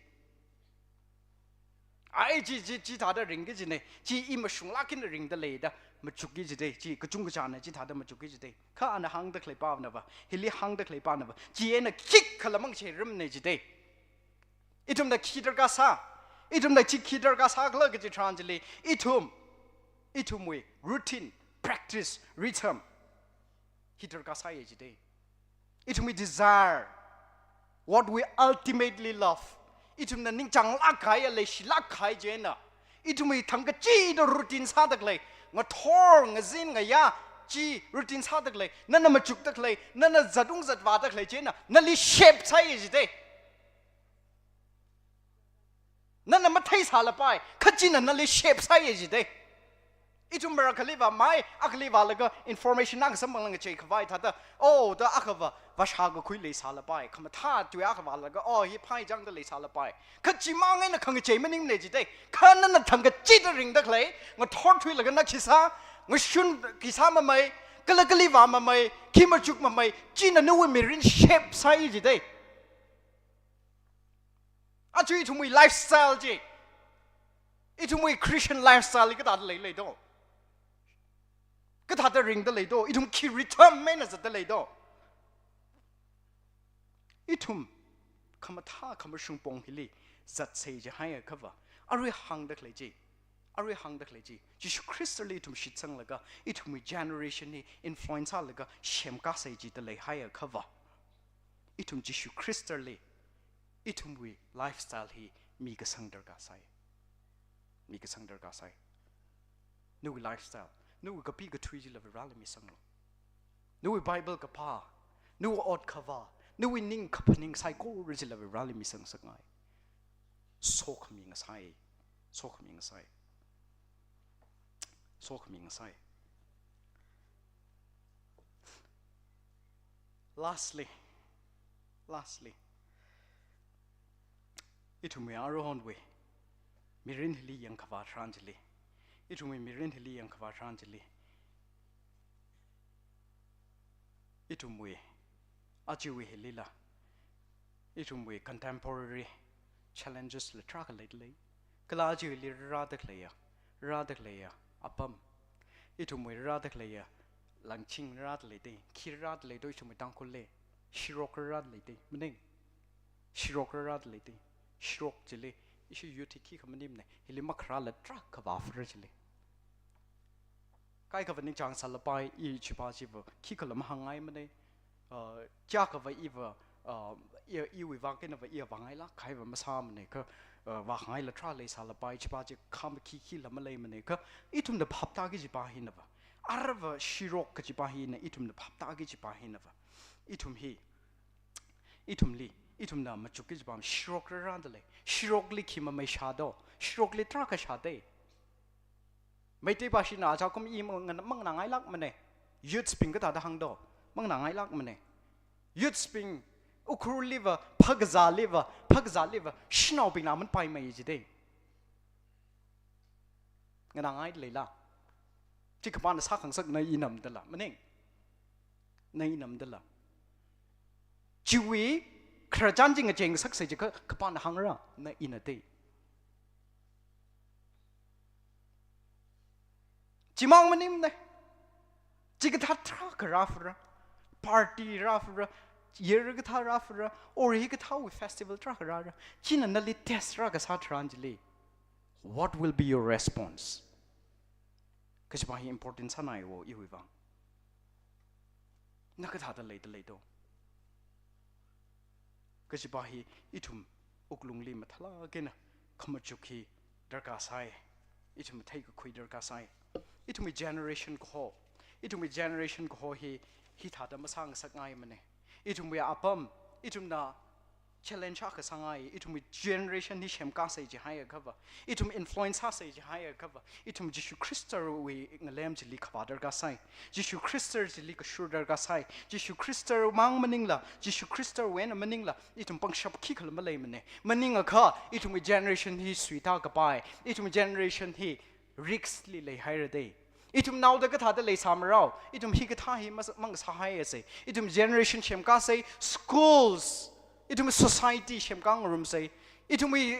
Ai, chi, chi, chithāda ringki kajine, chi i mashunglāk eina ringda leida, machukki jidei, chi kachungkachāna chithāda machukki jidei. Kha ana hāngda khaleipanava, hili hāngda khaleipanava, chieina khikhala mang cherumne jidei. Ithumna khi darkar sā, ithumna chi khi darkar sākhala kaji tharan chili, ithum, ithumwui routine, practice, rhythm hi darkar sāya jidei. Ithumwui desire, what we ultimately love. Ithumna ningchānglāk kahai, leishilāk kahai chieina, ithumwui thangkachida routine sāda khalei, ngathor, ngazin, ngayā, chi routine sāda khalei, nana machukda khalei, nana zat ungzat vāda khalei chieina, nali shape sāya jidei. Nana matheisālapai, kha china nali shape sāya jidei. Ithum marakhaliva mai akhali vālaga information akha samphanglaga ngacheikhavai thāda, oh, da akhava vāshākakhui leisālapai, khamathā tui akha vālaga, oh, hi phaichangda leisālapai. Kha chimang eina khangachei maningne jidei. Kha nana thangkachida ringda khalei, ngathor thuilaga na khi sā, ngashun khi sāmamei, kala kali vāmamei, khi machukmamei, china nawui mirin shape sāya jidei. Aja ithumwui lifestyle chi, ithumwui Christian lifestyle hi kathāda leileido? Kathāda ringda leido? Ithum khi rhythm eina zatda leido? Ithum khamathā khamashung pong hili zatsei jihaiakhava, arui hāngda khalei chi, arui hāngda khalei chi, Jishu Khristali ithum shitsanglaga, ithumwui generation hi influence sālaga semkasei jida leihaiakhava, ithum Jishu Khristali ithumwui lifestyle hi mikasang darkar sāi. Mikasang darkar sāi. Nawui lifestyle, nawui kapi kathui chila Vareli misanglu. Nawui Bible kapā, nawui ot kavā, nawui ning kaphaning saikora chila Vareli misangngasakngai. Sokhami ngasai. Sokhami ngasai. Sokhami ngasai. Lastly, lastly, ithumwui aruihonwui mirin hili yangkhavā tharan chili, ithumwui mirin hili yangkhavā tharan chili, ithumwui ajawui hilila, ithumwui contemporary challenges la tarākha leida lei. Kala ajawuili rārada khaleiya, rārada khaleiya apam, ithumwui rārada khaleiya langching rārada leidei, khi rārada leido ithumwui Tangkhulli, shirok rārada leidei, maning. Shirok rārada leidei, shirok chili, ishi youth hi khikha maningmane, hili makharāla tarākha vāphara chili. Kaikhava ningchāng sālapai, i chipā chiva khikhala mahāngngaimane, uh, kayākhava iva, uh, i, iwui vang einava i vāngailāk kahaiva masāmane kha, uh, vāngaila tarākha leisālapai, chipā chi khama khi khila maleimane kha, ithumna phaptāki kajipā hinava, arva shirok kajipā hina, ithumna phaptāki kajipā hinava, ithum hi, ithumli, ithumna machukki kajipā shirok rārada lei. Shirokli khi mameishādo? Shirokli tarākha shādei. Meitei pāshina ajakum i mang-, manganāngailākmane. Youths bing kathāda hāngdo? Manganāngailākmane. Youths bing, Ukhrulliva, phakazāliva, phakazāliva, shanaobingna manpaimei jidei. Nganāngai leila? Chi khipāna sākhangasak, na ina madala, maning? Na ina madala? Chiwui khararchan chi ngacheingasaksei jiakha khipāna hāngra, na ina dei? Chimang maningmane. Chikathā tarākha rāphara, party rāphara, year kathā rāphara, or hikathāwui festival tarākha rāra. China nali test rākasā tharan chili, what will be your response? Kajipā hi important sānaiwo iwui vang. Na kathāda leida leido? Kajipā hi ithum wuklungli mathālāk eina khamachuk hi darkar sāi. Ithum matheikakhui darkar sāi. Ithumwui generation kaho, ithumwui generation kaho hi, hithāda masāngasakngaimane. Ithumwui apam, ithumna challenge akha sāngai, ithumwui generation hi semkasei jihaiakhava, ithum influence sāsei jihaiakhava, ithum Jishu Khristawui ngalem chili khavā darkar sai. Jishu Khrista chili kashur darkar sai. Jishu Khrista mang maningla, Jishu Khristawui eina maningla, ithum pangshap khikhala maleimana. Maningakha, ithumwui generation hi suitā kapai, ithumwui generation hi risk li leihaira dei. Ithum naoda kathāda leisāmarao, ithum hikathā hi mas-, mang sāhaiasei. Ithum generation semkasei, schools, ithum society semkā ngarumsei. Ithumwui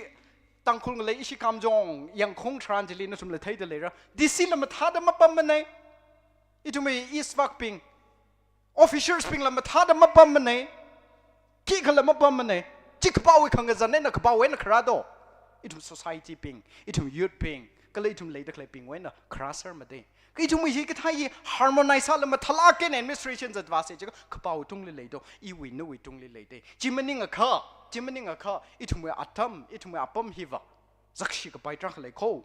Tangkhul ngalei ishi Kamjong, Yangkhong tharan chili nathumla theida leira. D C la mathāda mapammana. Ithumwui East Vakbing, officers bingla mathāda mapammana. Khikhala mapammana. Chi kapaowui khangazan eina kapaowui eina kharā do. Ithum society bing, ithum youth bing, kala ithum leida khaleibingwui eina kharā sāmara dei. Ithumwui hikathā hi harmonize sāla mathālāk eina administration zatvāsei jiakha kapao tungli lei do, iwui nawui tungli lei dei. Chi maningakha, chi maningakha, ithumwui atam, ithumwui apam hiva zakshi kapai tarākha lei kho.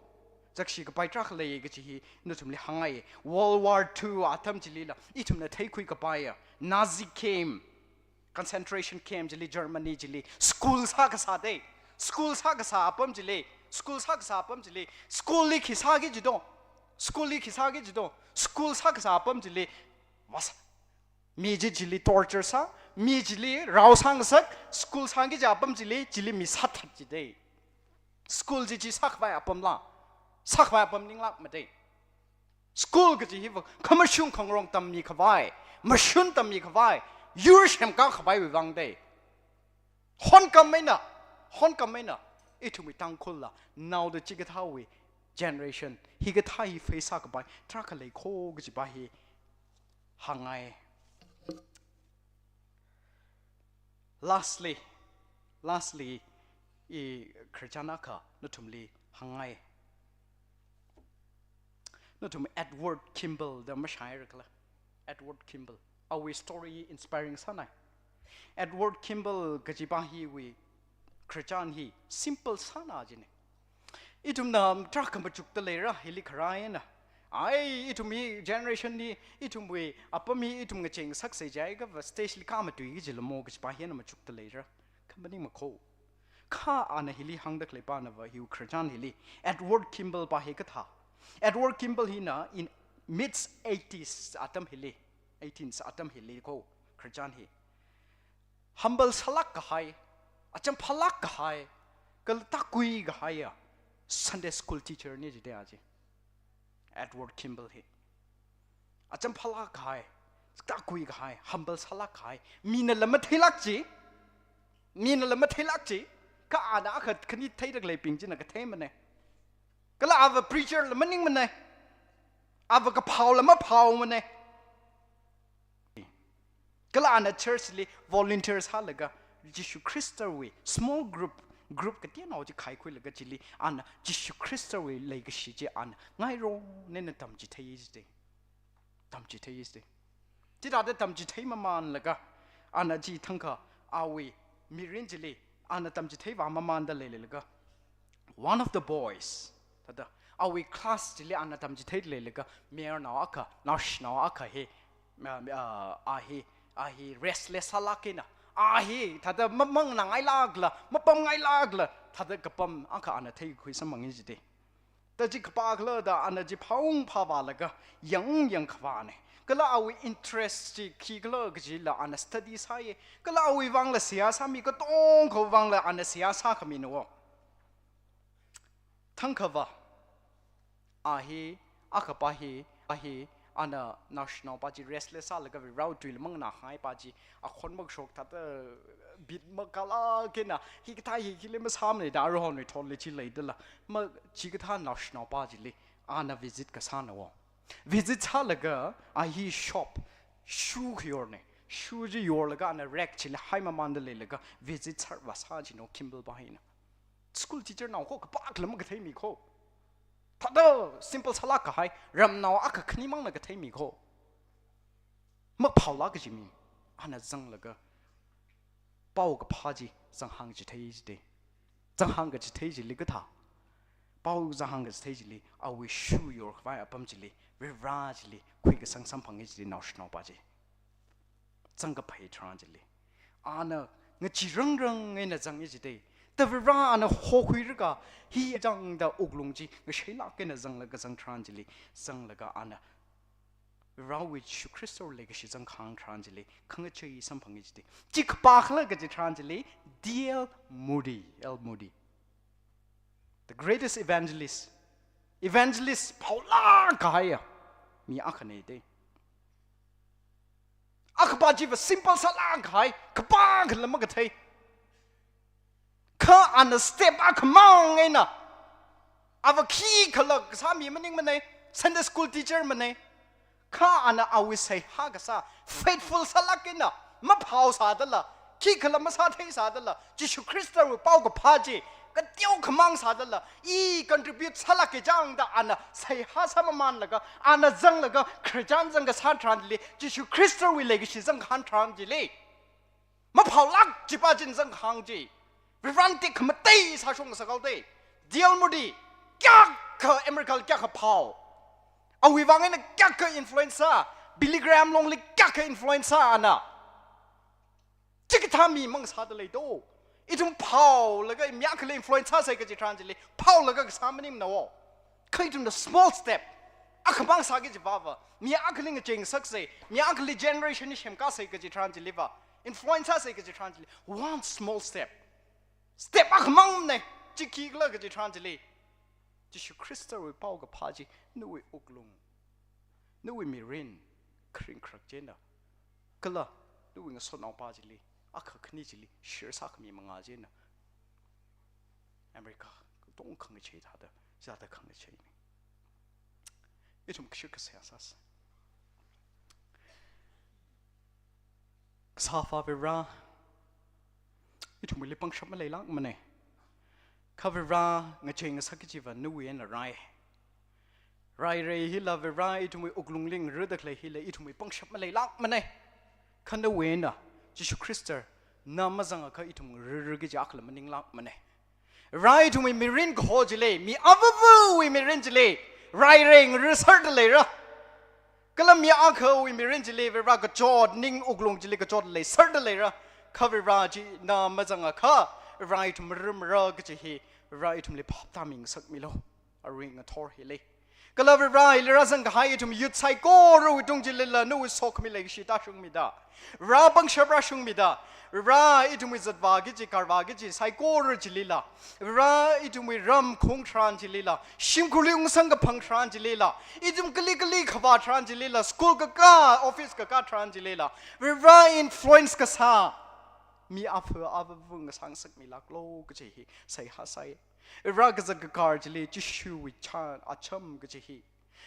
Zakshi kapai tarākha lei kaji hi nathumli hāngngai. World War Two atam chilila, ithumna theikhui kapaiya, Nazi camp, concentration camp chili, Germany chili, school sākasā dei. School sākasā apam chili, school sākasā apam chili, school li khi sāki jido. School li khi sāki jido. School sākasā apam chili, mas-, mi chi chili torture sā, mi chili rao sāngasak, school sāki kaji apam chili, chili mi sāthat jidei. School chi chi sākhavai apamla, sākhavai apam ninglākmara dei. School kaji hiva khamashung khangarong tammikhavai, mashun tammikhavai, yur semkā khavaiwui vang dei. Honkam eina, honkam eina, ithumwui Tangkhulla, naoda chikathāwui generation, hikathā hi face sākapai tarākha lei kho kajipa hi hāngngai. Lastly, lastly, i khararchan akha nathumli hāngngai. Nathum Edward Kimball da mashāhaira khala. Edward Kimball. Awui story inspiring sānai. Edward Kimball kajipa hiwui khararchan hi simple sāna jina. Ithumna tarākha machukda leira, hili kharā eina. Ai, ithum hi generation hi, ithumwui apam hi ithum ngacheingasaksei jiakha stage li kha matui kajila mo kajipa hi eina machukda leira. Kha maningma kho. Kha ana hili hāngda khaleipana va hiwui khararchan hili. Edward Kimball pa hi kathā. Edward Kimball hina in mid eighties atam hili, eighties atam hili kho khararchan hi. Humble sālāk kahai, acham phālāk kahai, kala tākui kahaiya Sunday school teacher na jidei aja. Edward Kimball hi. Acham phālāk kahai, tākui kahai, humble sālāk kahai, minala matheilāk chi, minala matheilāk chi, kha ana akha khani theida khaleibing china katheimana. Kala ava preacher la maningmana. Ava kaphaola maphaomana. Kala ana church li volunteer sālaga Jishu Khristawui small group, group kateonao chi khaikhuilaga chili ana Jishu Khristawui leikashi chi ana ngaironna tamchithei jidei. Tamchithei jidei. Chithāda tamchithei mamanlaga ana chi thangkha awui mirin chili ana tamchithei vāmamanda leilaga, one of the boys, thāda awui class chili ana tamchithei leilaga, mayarnao akha, naoshinao akha hi, ah, ah, a hi, a hi restless sālāk eina, a hi thāda ma-, manganāngailākla, mapamngailākla, thāda kapam akha ana theikhui samphanga jidei. Thāda chi khipākhala da ana chi phāung phāvālaga, yang yang khavāna. Kala awui interest chi khikhala kajila ana study sāya. Kala awui vangla seihā sāmi katonga vangla ana seihā sākhamina wo. Thangkha va, a hi, akhapa hi, a hi, ana naoshinaopa chi restless sālaga Varewui tuila manganāngaipa chi, akhon makashok thāda beat makālāk eina, hikathā hi hili masāmana da aruihonwui thotli chi leidala, ma chikathā naoshinaopa chili ana visit kasāna wo. Visit sālaga a hi shop, shoe khayorna. Shoe chi yorlaga ana rack chili haimamanda leilaga visit sārvāsā jina wo Kimball pa hina. School teacher nao kho khipākhala makatheimi kho. Thāda simple sālāk kahai, ramnao akha khanimangna katheimi kho. Maphaolāk kaji mi, ana zanglaga paokaphā chi zanghāngchithei jidei. Zanghāngkachithei chili kathā. Pao zanghāngkachithei chili, awui shoe yorkhavai apam chili, Vare chili khuikasang samphanga jidei naoshinaopa chi. Zangkaphei tharan chili. Ana ngacheerangrang eina zanga jidei. Thāda Vare ana hokhuilaga, hi chāngda wuklung chi ngashailāk eina zanglaga zang tharan chili, zanglaga ana Varewui Jishu Khristawui leikashi zangkahāng tharan chili, khangachei samphanga jidei. Chi khipākhala kaji tharan chili, D L Moody, L Moody. The greatest evangelist. Evangelist phaolāk kahaiya mi akhana dei. Akhapā chiva simple sālāk kahai, khipākhala makathei. Kha ana step akhamang eina, ava khikhala kasā mi maningmanei, Sunday school teacher manei. Kha ana awui seihā kasā, faithful sālāk eina, maphao sādala, khikhala masāthei sādala, Jishu Khristawui paokaphā chi kateo khamang sādala, i contribute sālāka chāngda ana seihā sāmamanlaga, ana zanglaga, Christian zangkasā tharan chili, Jishu Khristawui leikashi zangkahāng tharan chili, maphao lāk chipa china zangkahāng chi, Varena tekhamatei sāshong sākao dei. D L Moody, kayākha America li kayākha phao. Awui vang eina kayākha influence sā, Billy Graham longli kayākha influence sā ana. Chikathā mi mang sāda lei do. Ithum phaolaga mi akhali influence sāsai kaji tharan chili, phaolaga kasā maningmana o. Kha ithumna small step akhamang sāki chiva va, mi akhali ngacheingasaksai, mi akhali generation hi semkasai kaji tharan chiliva, influence sāsai kaji tharan chili, one small step. Step akhamangmanei, chi khikhala kaji tharan chili, Jishu Khristawui paokaphā chi nawui wuklung, nawui mirin, kharing kharak china, kala nawui ngasotnaopa chili, akha khani chili share sākhami manga china, America katong khangachei thāda, chithāda khangacheina. Ithum kashik kasā sāsa. Kasāva Vare, ithumwuili pangshap maleilākmanei. Kha Vare, ngacheingasakki chiva nawui eina rai. Rairei hila Vare, ithumwui wuklungli ngaruda khalei hila ithumwui pangshap maleilākmanei. Kha nawui eina, Jishu Khrista, na mazangakha ithum ngarurki kaji akhala maninglākmanei. Vare, ithumwui mirin kaho chili, mi avāvawui mirin chili, rairei ngarusarda leira. Kala mi akhawui mirin chili, Vare, kachot ning wuklung chili kachot leiserda leira. Kha Vare, chi na mazangakha, Vare, ithum marumara kaji hi, Vare, ithumli phaptāmingasakmilu. Arui ngathor hili. Kala Vare, hili rāzangkahai ithum youth saikorawui tung chilila nawui sokhami leikashi tāshungmida, Vare, pangshap rāshungmida, Vare, ithumwui zatvāki kaji, karvāki kaji saikora chilila, Vare, ithumwui ramkhung tharan chilila, shimkhurli ungsang kaphang tharan chilila, ithum kali kali khavā tharan chilila, school kakā, office kakā tharan chilila, Vare, influence kasā mi aphā avāva ngasāngasakmilāklu kaji hi seihā sai. Vare, kazat kakar chili Jishuwui chān acham kaji hi,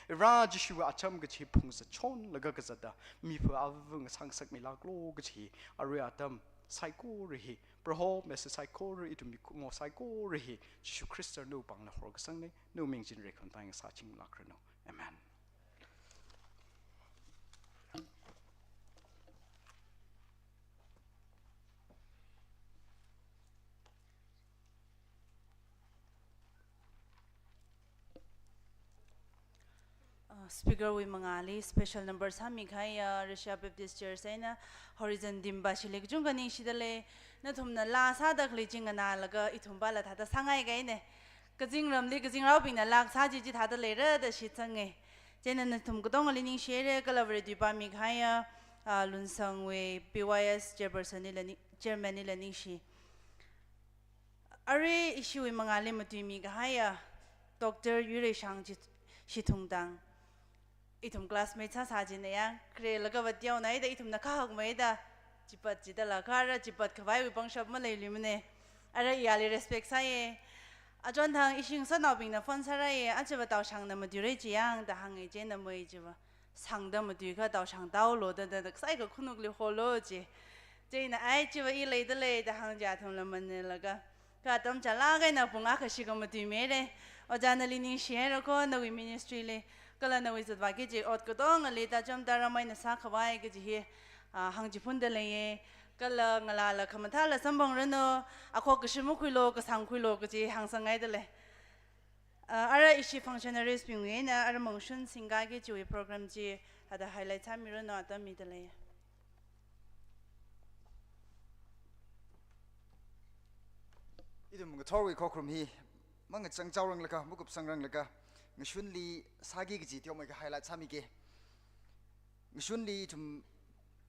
Vare, Jishuwui acham kaji hi phungzachonlaga kazatda, mi phā avāva ngasāngasakmilāklu kaji hi, arui atam saikora hi, Proho message saikora, ithum mikummo saikora hi, Jishu Khrista nawui pāngna horkasangna, nawui ming china rekhamataiya sāchinglākranu. Amen. Uh, speaker wui mangāli special number sāmikahaiya Russia Baptist Church eina Horizon team va shili kachungkha ningshida lei. Nathumna laa sāda khalei chi nganālaga ithum vāla thāda sāngai kahaina. Kazingramli kazing raobingna laa kasā chi chithāda leira da shitsanga. Chieina nathum katongali ningshihaira, kala Vare tui pāmikahaiya, ah, Lunsangwui P Y S chairperson nila ni-, chairman nila ningshi. Arui ishiwui mangāli matuimikahaiya Doctor Yuireishang chi, shithungtang. Ithum classmate sāsā china ya, kharelaga va teonaida ithumna kahakmeida, chipat chithālāka, ara chipat khavaiwui pangshap maleiluimana. Ara iyali respect sāya. Achonthang ishi ngasotnaobingna phone sārāya, achiva Taoshangna matuira chiyang da hānga, chieina moi chiva sangda matuikha Taoshang taolo da, da, da, kasai kakhanukli holo chi. Chieina ai chiva i leida lei da hāng chi athumla manelaga, kha atam chālāk eina pung akha shikha matuimeira. Ojā nali ningshihaira ko, nawui ministry li, kala nawui zatvāki kaji ot katongali tachom taram eina sākhavai kaji hi, ah, hāngchiphunda leiya. Kala ngalāla khamathāla samphangranu, akhok kashi makhuilu, kasang khuilu kaji hāngsangngaida lei. Ah, ara ishi functionariesbingwui eina ara mongshun singkaki kajiwui program chi thāda highlight sāmiranu, atam mida lei. Ngathorwui khokharum hi mangachang chaoranglaga, makupsangranglaga, ngashunli sāki kaji teomeikha highlight sāmike. Ngashunli ithum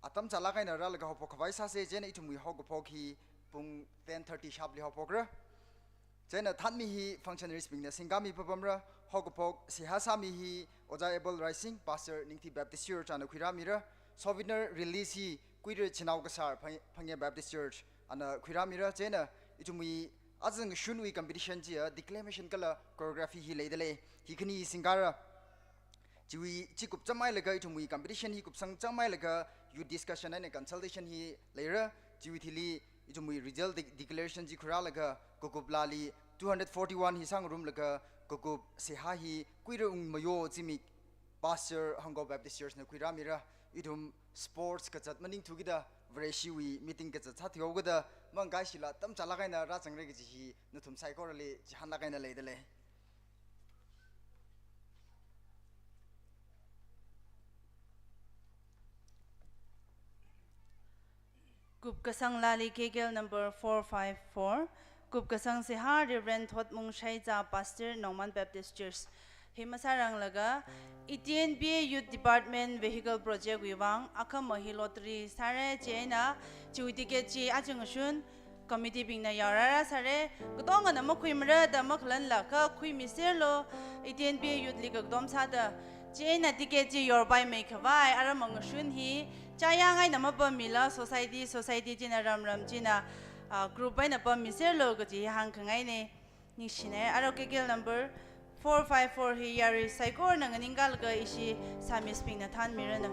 atam chālāk eina rālaga haophok khavai sāse. Chieina ithumwui haokaphok hi pung ten thirty sharp li haophokra. Chieina thānmi hi functionaries bingna singkami papamra. Haokaphok seihā sāmi hi Ojā Abel Raising, Pastor Ningthi Baptist Church ana khuirāmira. Souvenir release hi Kuira Chinao Kasar, Phang-, Phangya Baptist Church ana khuirāmira. Chieina ithumwui aja ngashunwui competition chiya declamation kala choreography hi leidalei. Hi khani singkara. Chiwui chi kupchāmhailaga ithumwui competition hi kupsangchāmhailaga youth discussion eina consultation hi leira. Chiwui thili ithumwui result de-, declaration chi khuirālaga kakup laali two hundred forty-one hi sāngarumlaga kakup seihā hi Kuira Ungmayo Zimik, Pastor Hangko Baptist Church na khuirāmira. Ithum sports kazat maningthukida Vareshiwui meeting kazat sāthuihaokida mangkaishila atam chālāk eina rāzangra kaji hi nathum saikorali chihānlāk eina leidalei. Kupkasang laali K K L number four five four. Kupkasang seihā Reverend Thotmung Shaiza, Pastor Nongman Baptist Church. Hi masāranglaga, E T N B A Youth Department Vehicle Project wui vang akhama hi lottery sāra. Chieina chiwui ticket chi aja ngashun committee bingna yaorara sāra. Katongana makhuimara da makhalanla kha khuimiserlu, E T N B A Youth li kakadom sāda. Chieina ticket chi yorpaimei khavai aram ngashun hi chayang eina mapammila society, society china, ram ram china, ah, group eina pammiserlu kaji hāngkhangaina. Ningshina, aro K K L number four five four hi yarui saikorana nganingkalaga ishi Assamese bingna thānmiranu.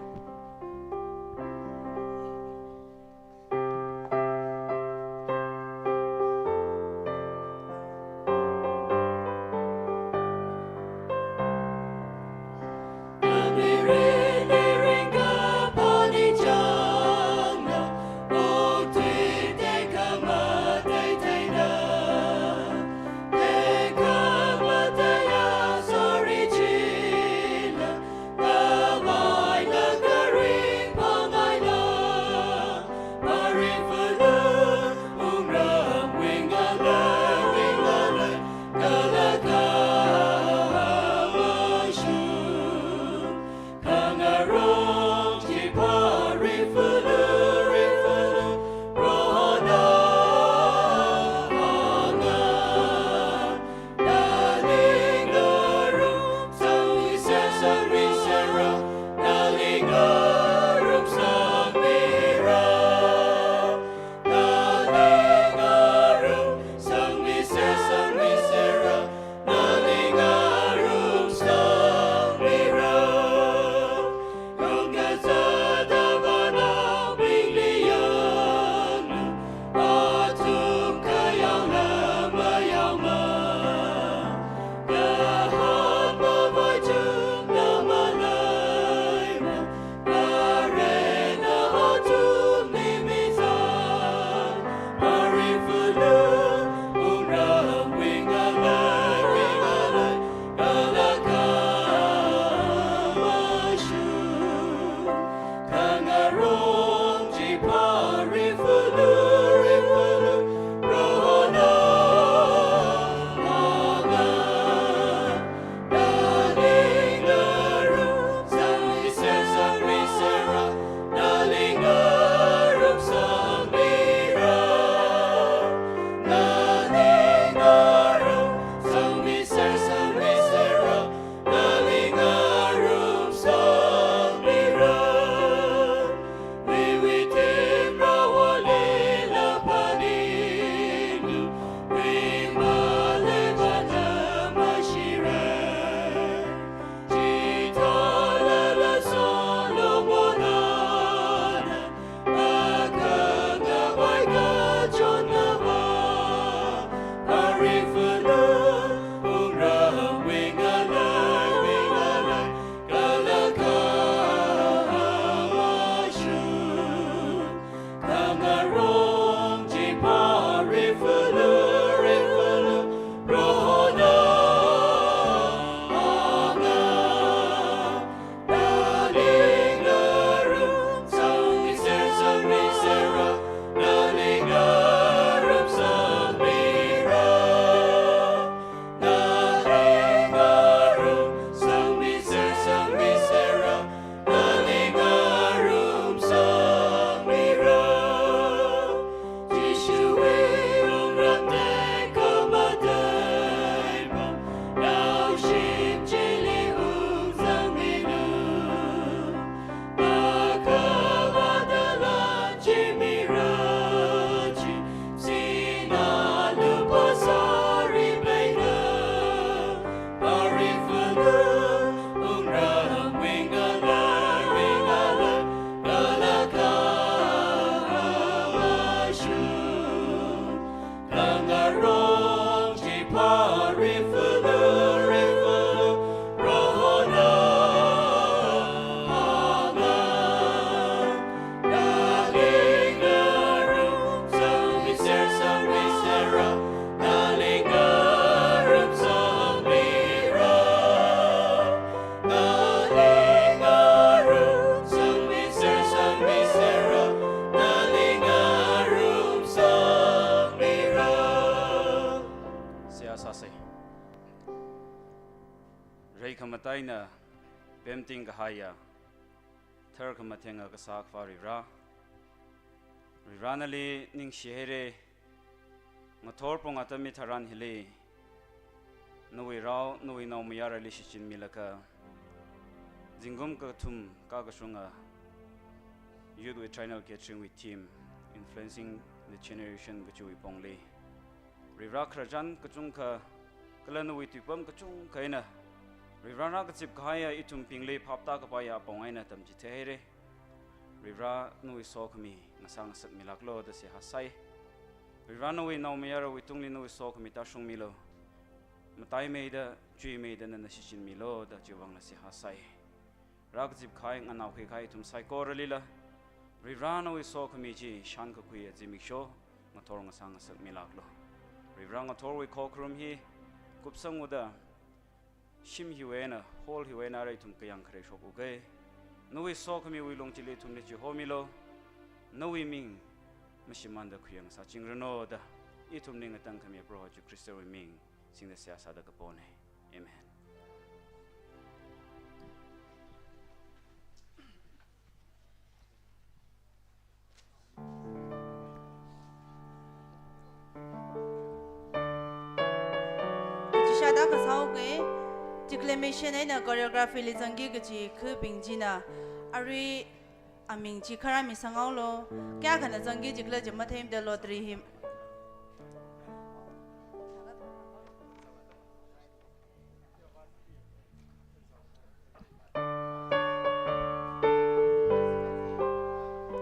Reikhamataiya, pemting kahaiya, tharkhamatheng kasā Akhava Varivara. Varivara nali ningshihaira, ngathor pung atam hitharan hili, nawui rao, nawui naomayarali shichinmilaga, zingkum kathum kakashunga Youth with Triennial Gathering wui theme, Influencing the Generation kajiwui pongli, Varivara khararchan kachungkha, kala nawui tuipam kachungkha eina, Varivara rākazip kahaiya ithumbingli phaptākapaiya apong eina tamchitheihaira. Varivara nawui sokhami ngasā ngasakmilāklu da seihā sai. Varivara nawui naomayarawui tungli nawui sokhami tāshungmilu. Mataimeida, chuimeida nana shichinmilu da chiwui vangla seihā sai. Rākazip kahai, nganao khuikahai ithum saikoralila, Varivara nawui sokhami chi shānkakhuiya zimiksho ngathor ngasā ngasakmilāklu. Varivara ngathorwui khokharum hi kupsang uda, shim hiwui eina, hall hiwui eina arui ithum kayāng kharei shok uke. Nawui sokhamiwui lung chili ithumli chihomilu. Nawui ming mashimānda khuiya ngasāchingranu da, ithumli ngatangkhamiya Proho Jishu Khristawui ming singda seihā sāda kapona. Amen. Chishāda kasā uke, declamation eina choreography li zangki kaji khabing china, arui aming chi kharā misanghaolu, kayākhana zangki jikhala chi matheimada lottery hi.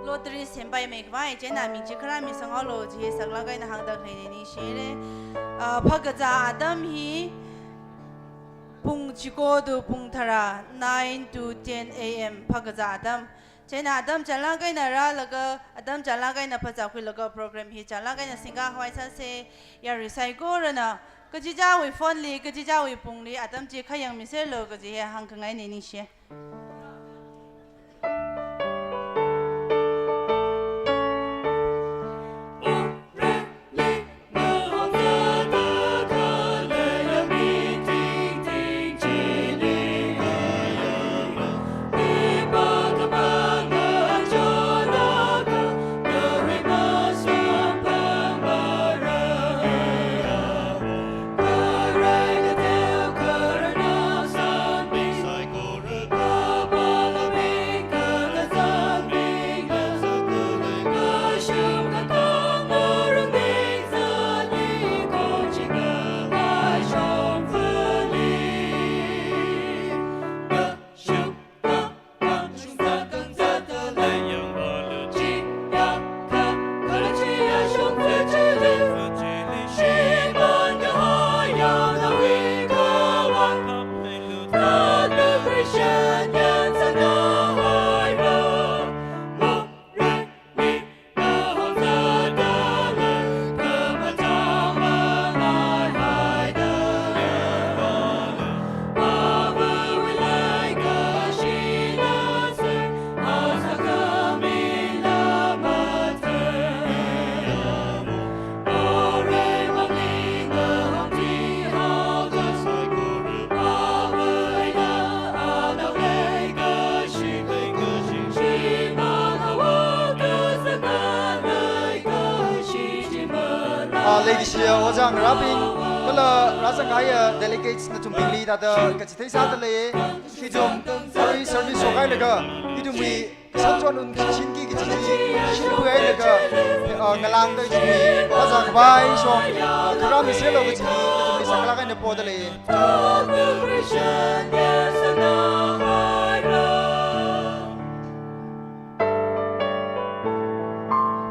Lottery sempai mekhavai, chieina aming chi kharā misanghaolu, chi saklāk eina hāngda khalei ningshihaira. Ah, phākazā atam hi pung chiko to pung tharā, nine to ten A M, phākazā atam. Chieina atam chānlāk eina rālaga, atam chānlāk eina phazā khuilaga program hi chānlāk eina singkakhavai sāsa, yarui saikorana kachichāwui phone li, kachichāwui pungli atam chi khayangmiserlu kaji hi hāngkhangaina, ningshi. Ah, leikashiya ojā ngarābing, kala rāzangkahaiya delegates nathumbingli thāda kachithei sādalei. Ithum arui service shokhailaga, ithumwui kashan chon un shichinki kaji chi shimkhurhailaga, ah, ngalāngda ithumwui phazā khavai shong, ah, kharā miserlu kaji hi ithumli saklāk eina podalei.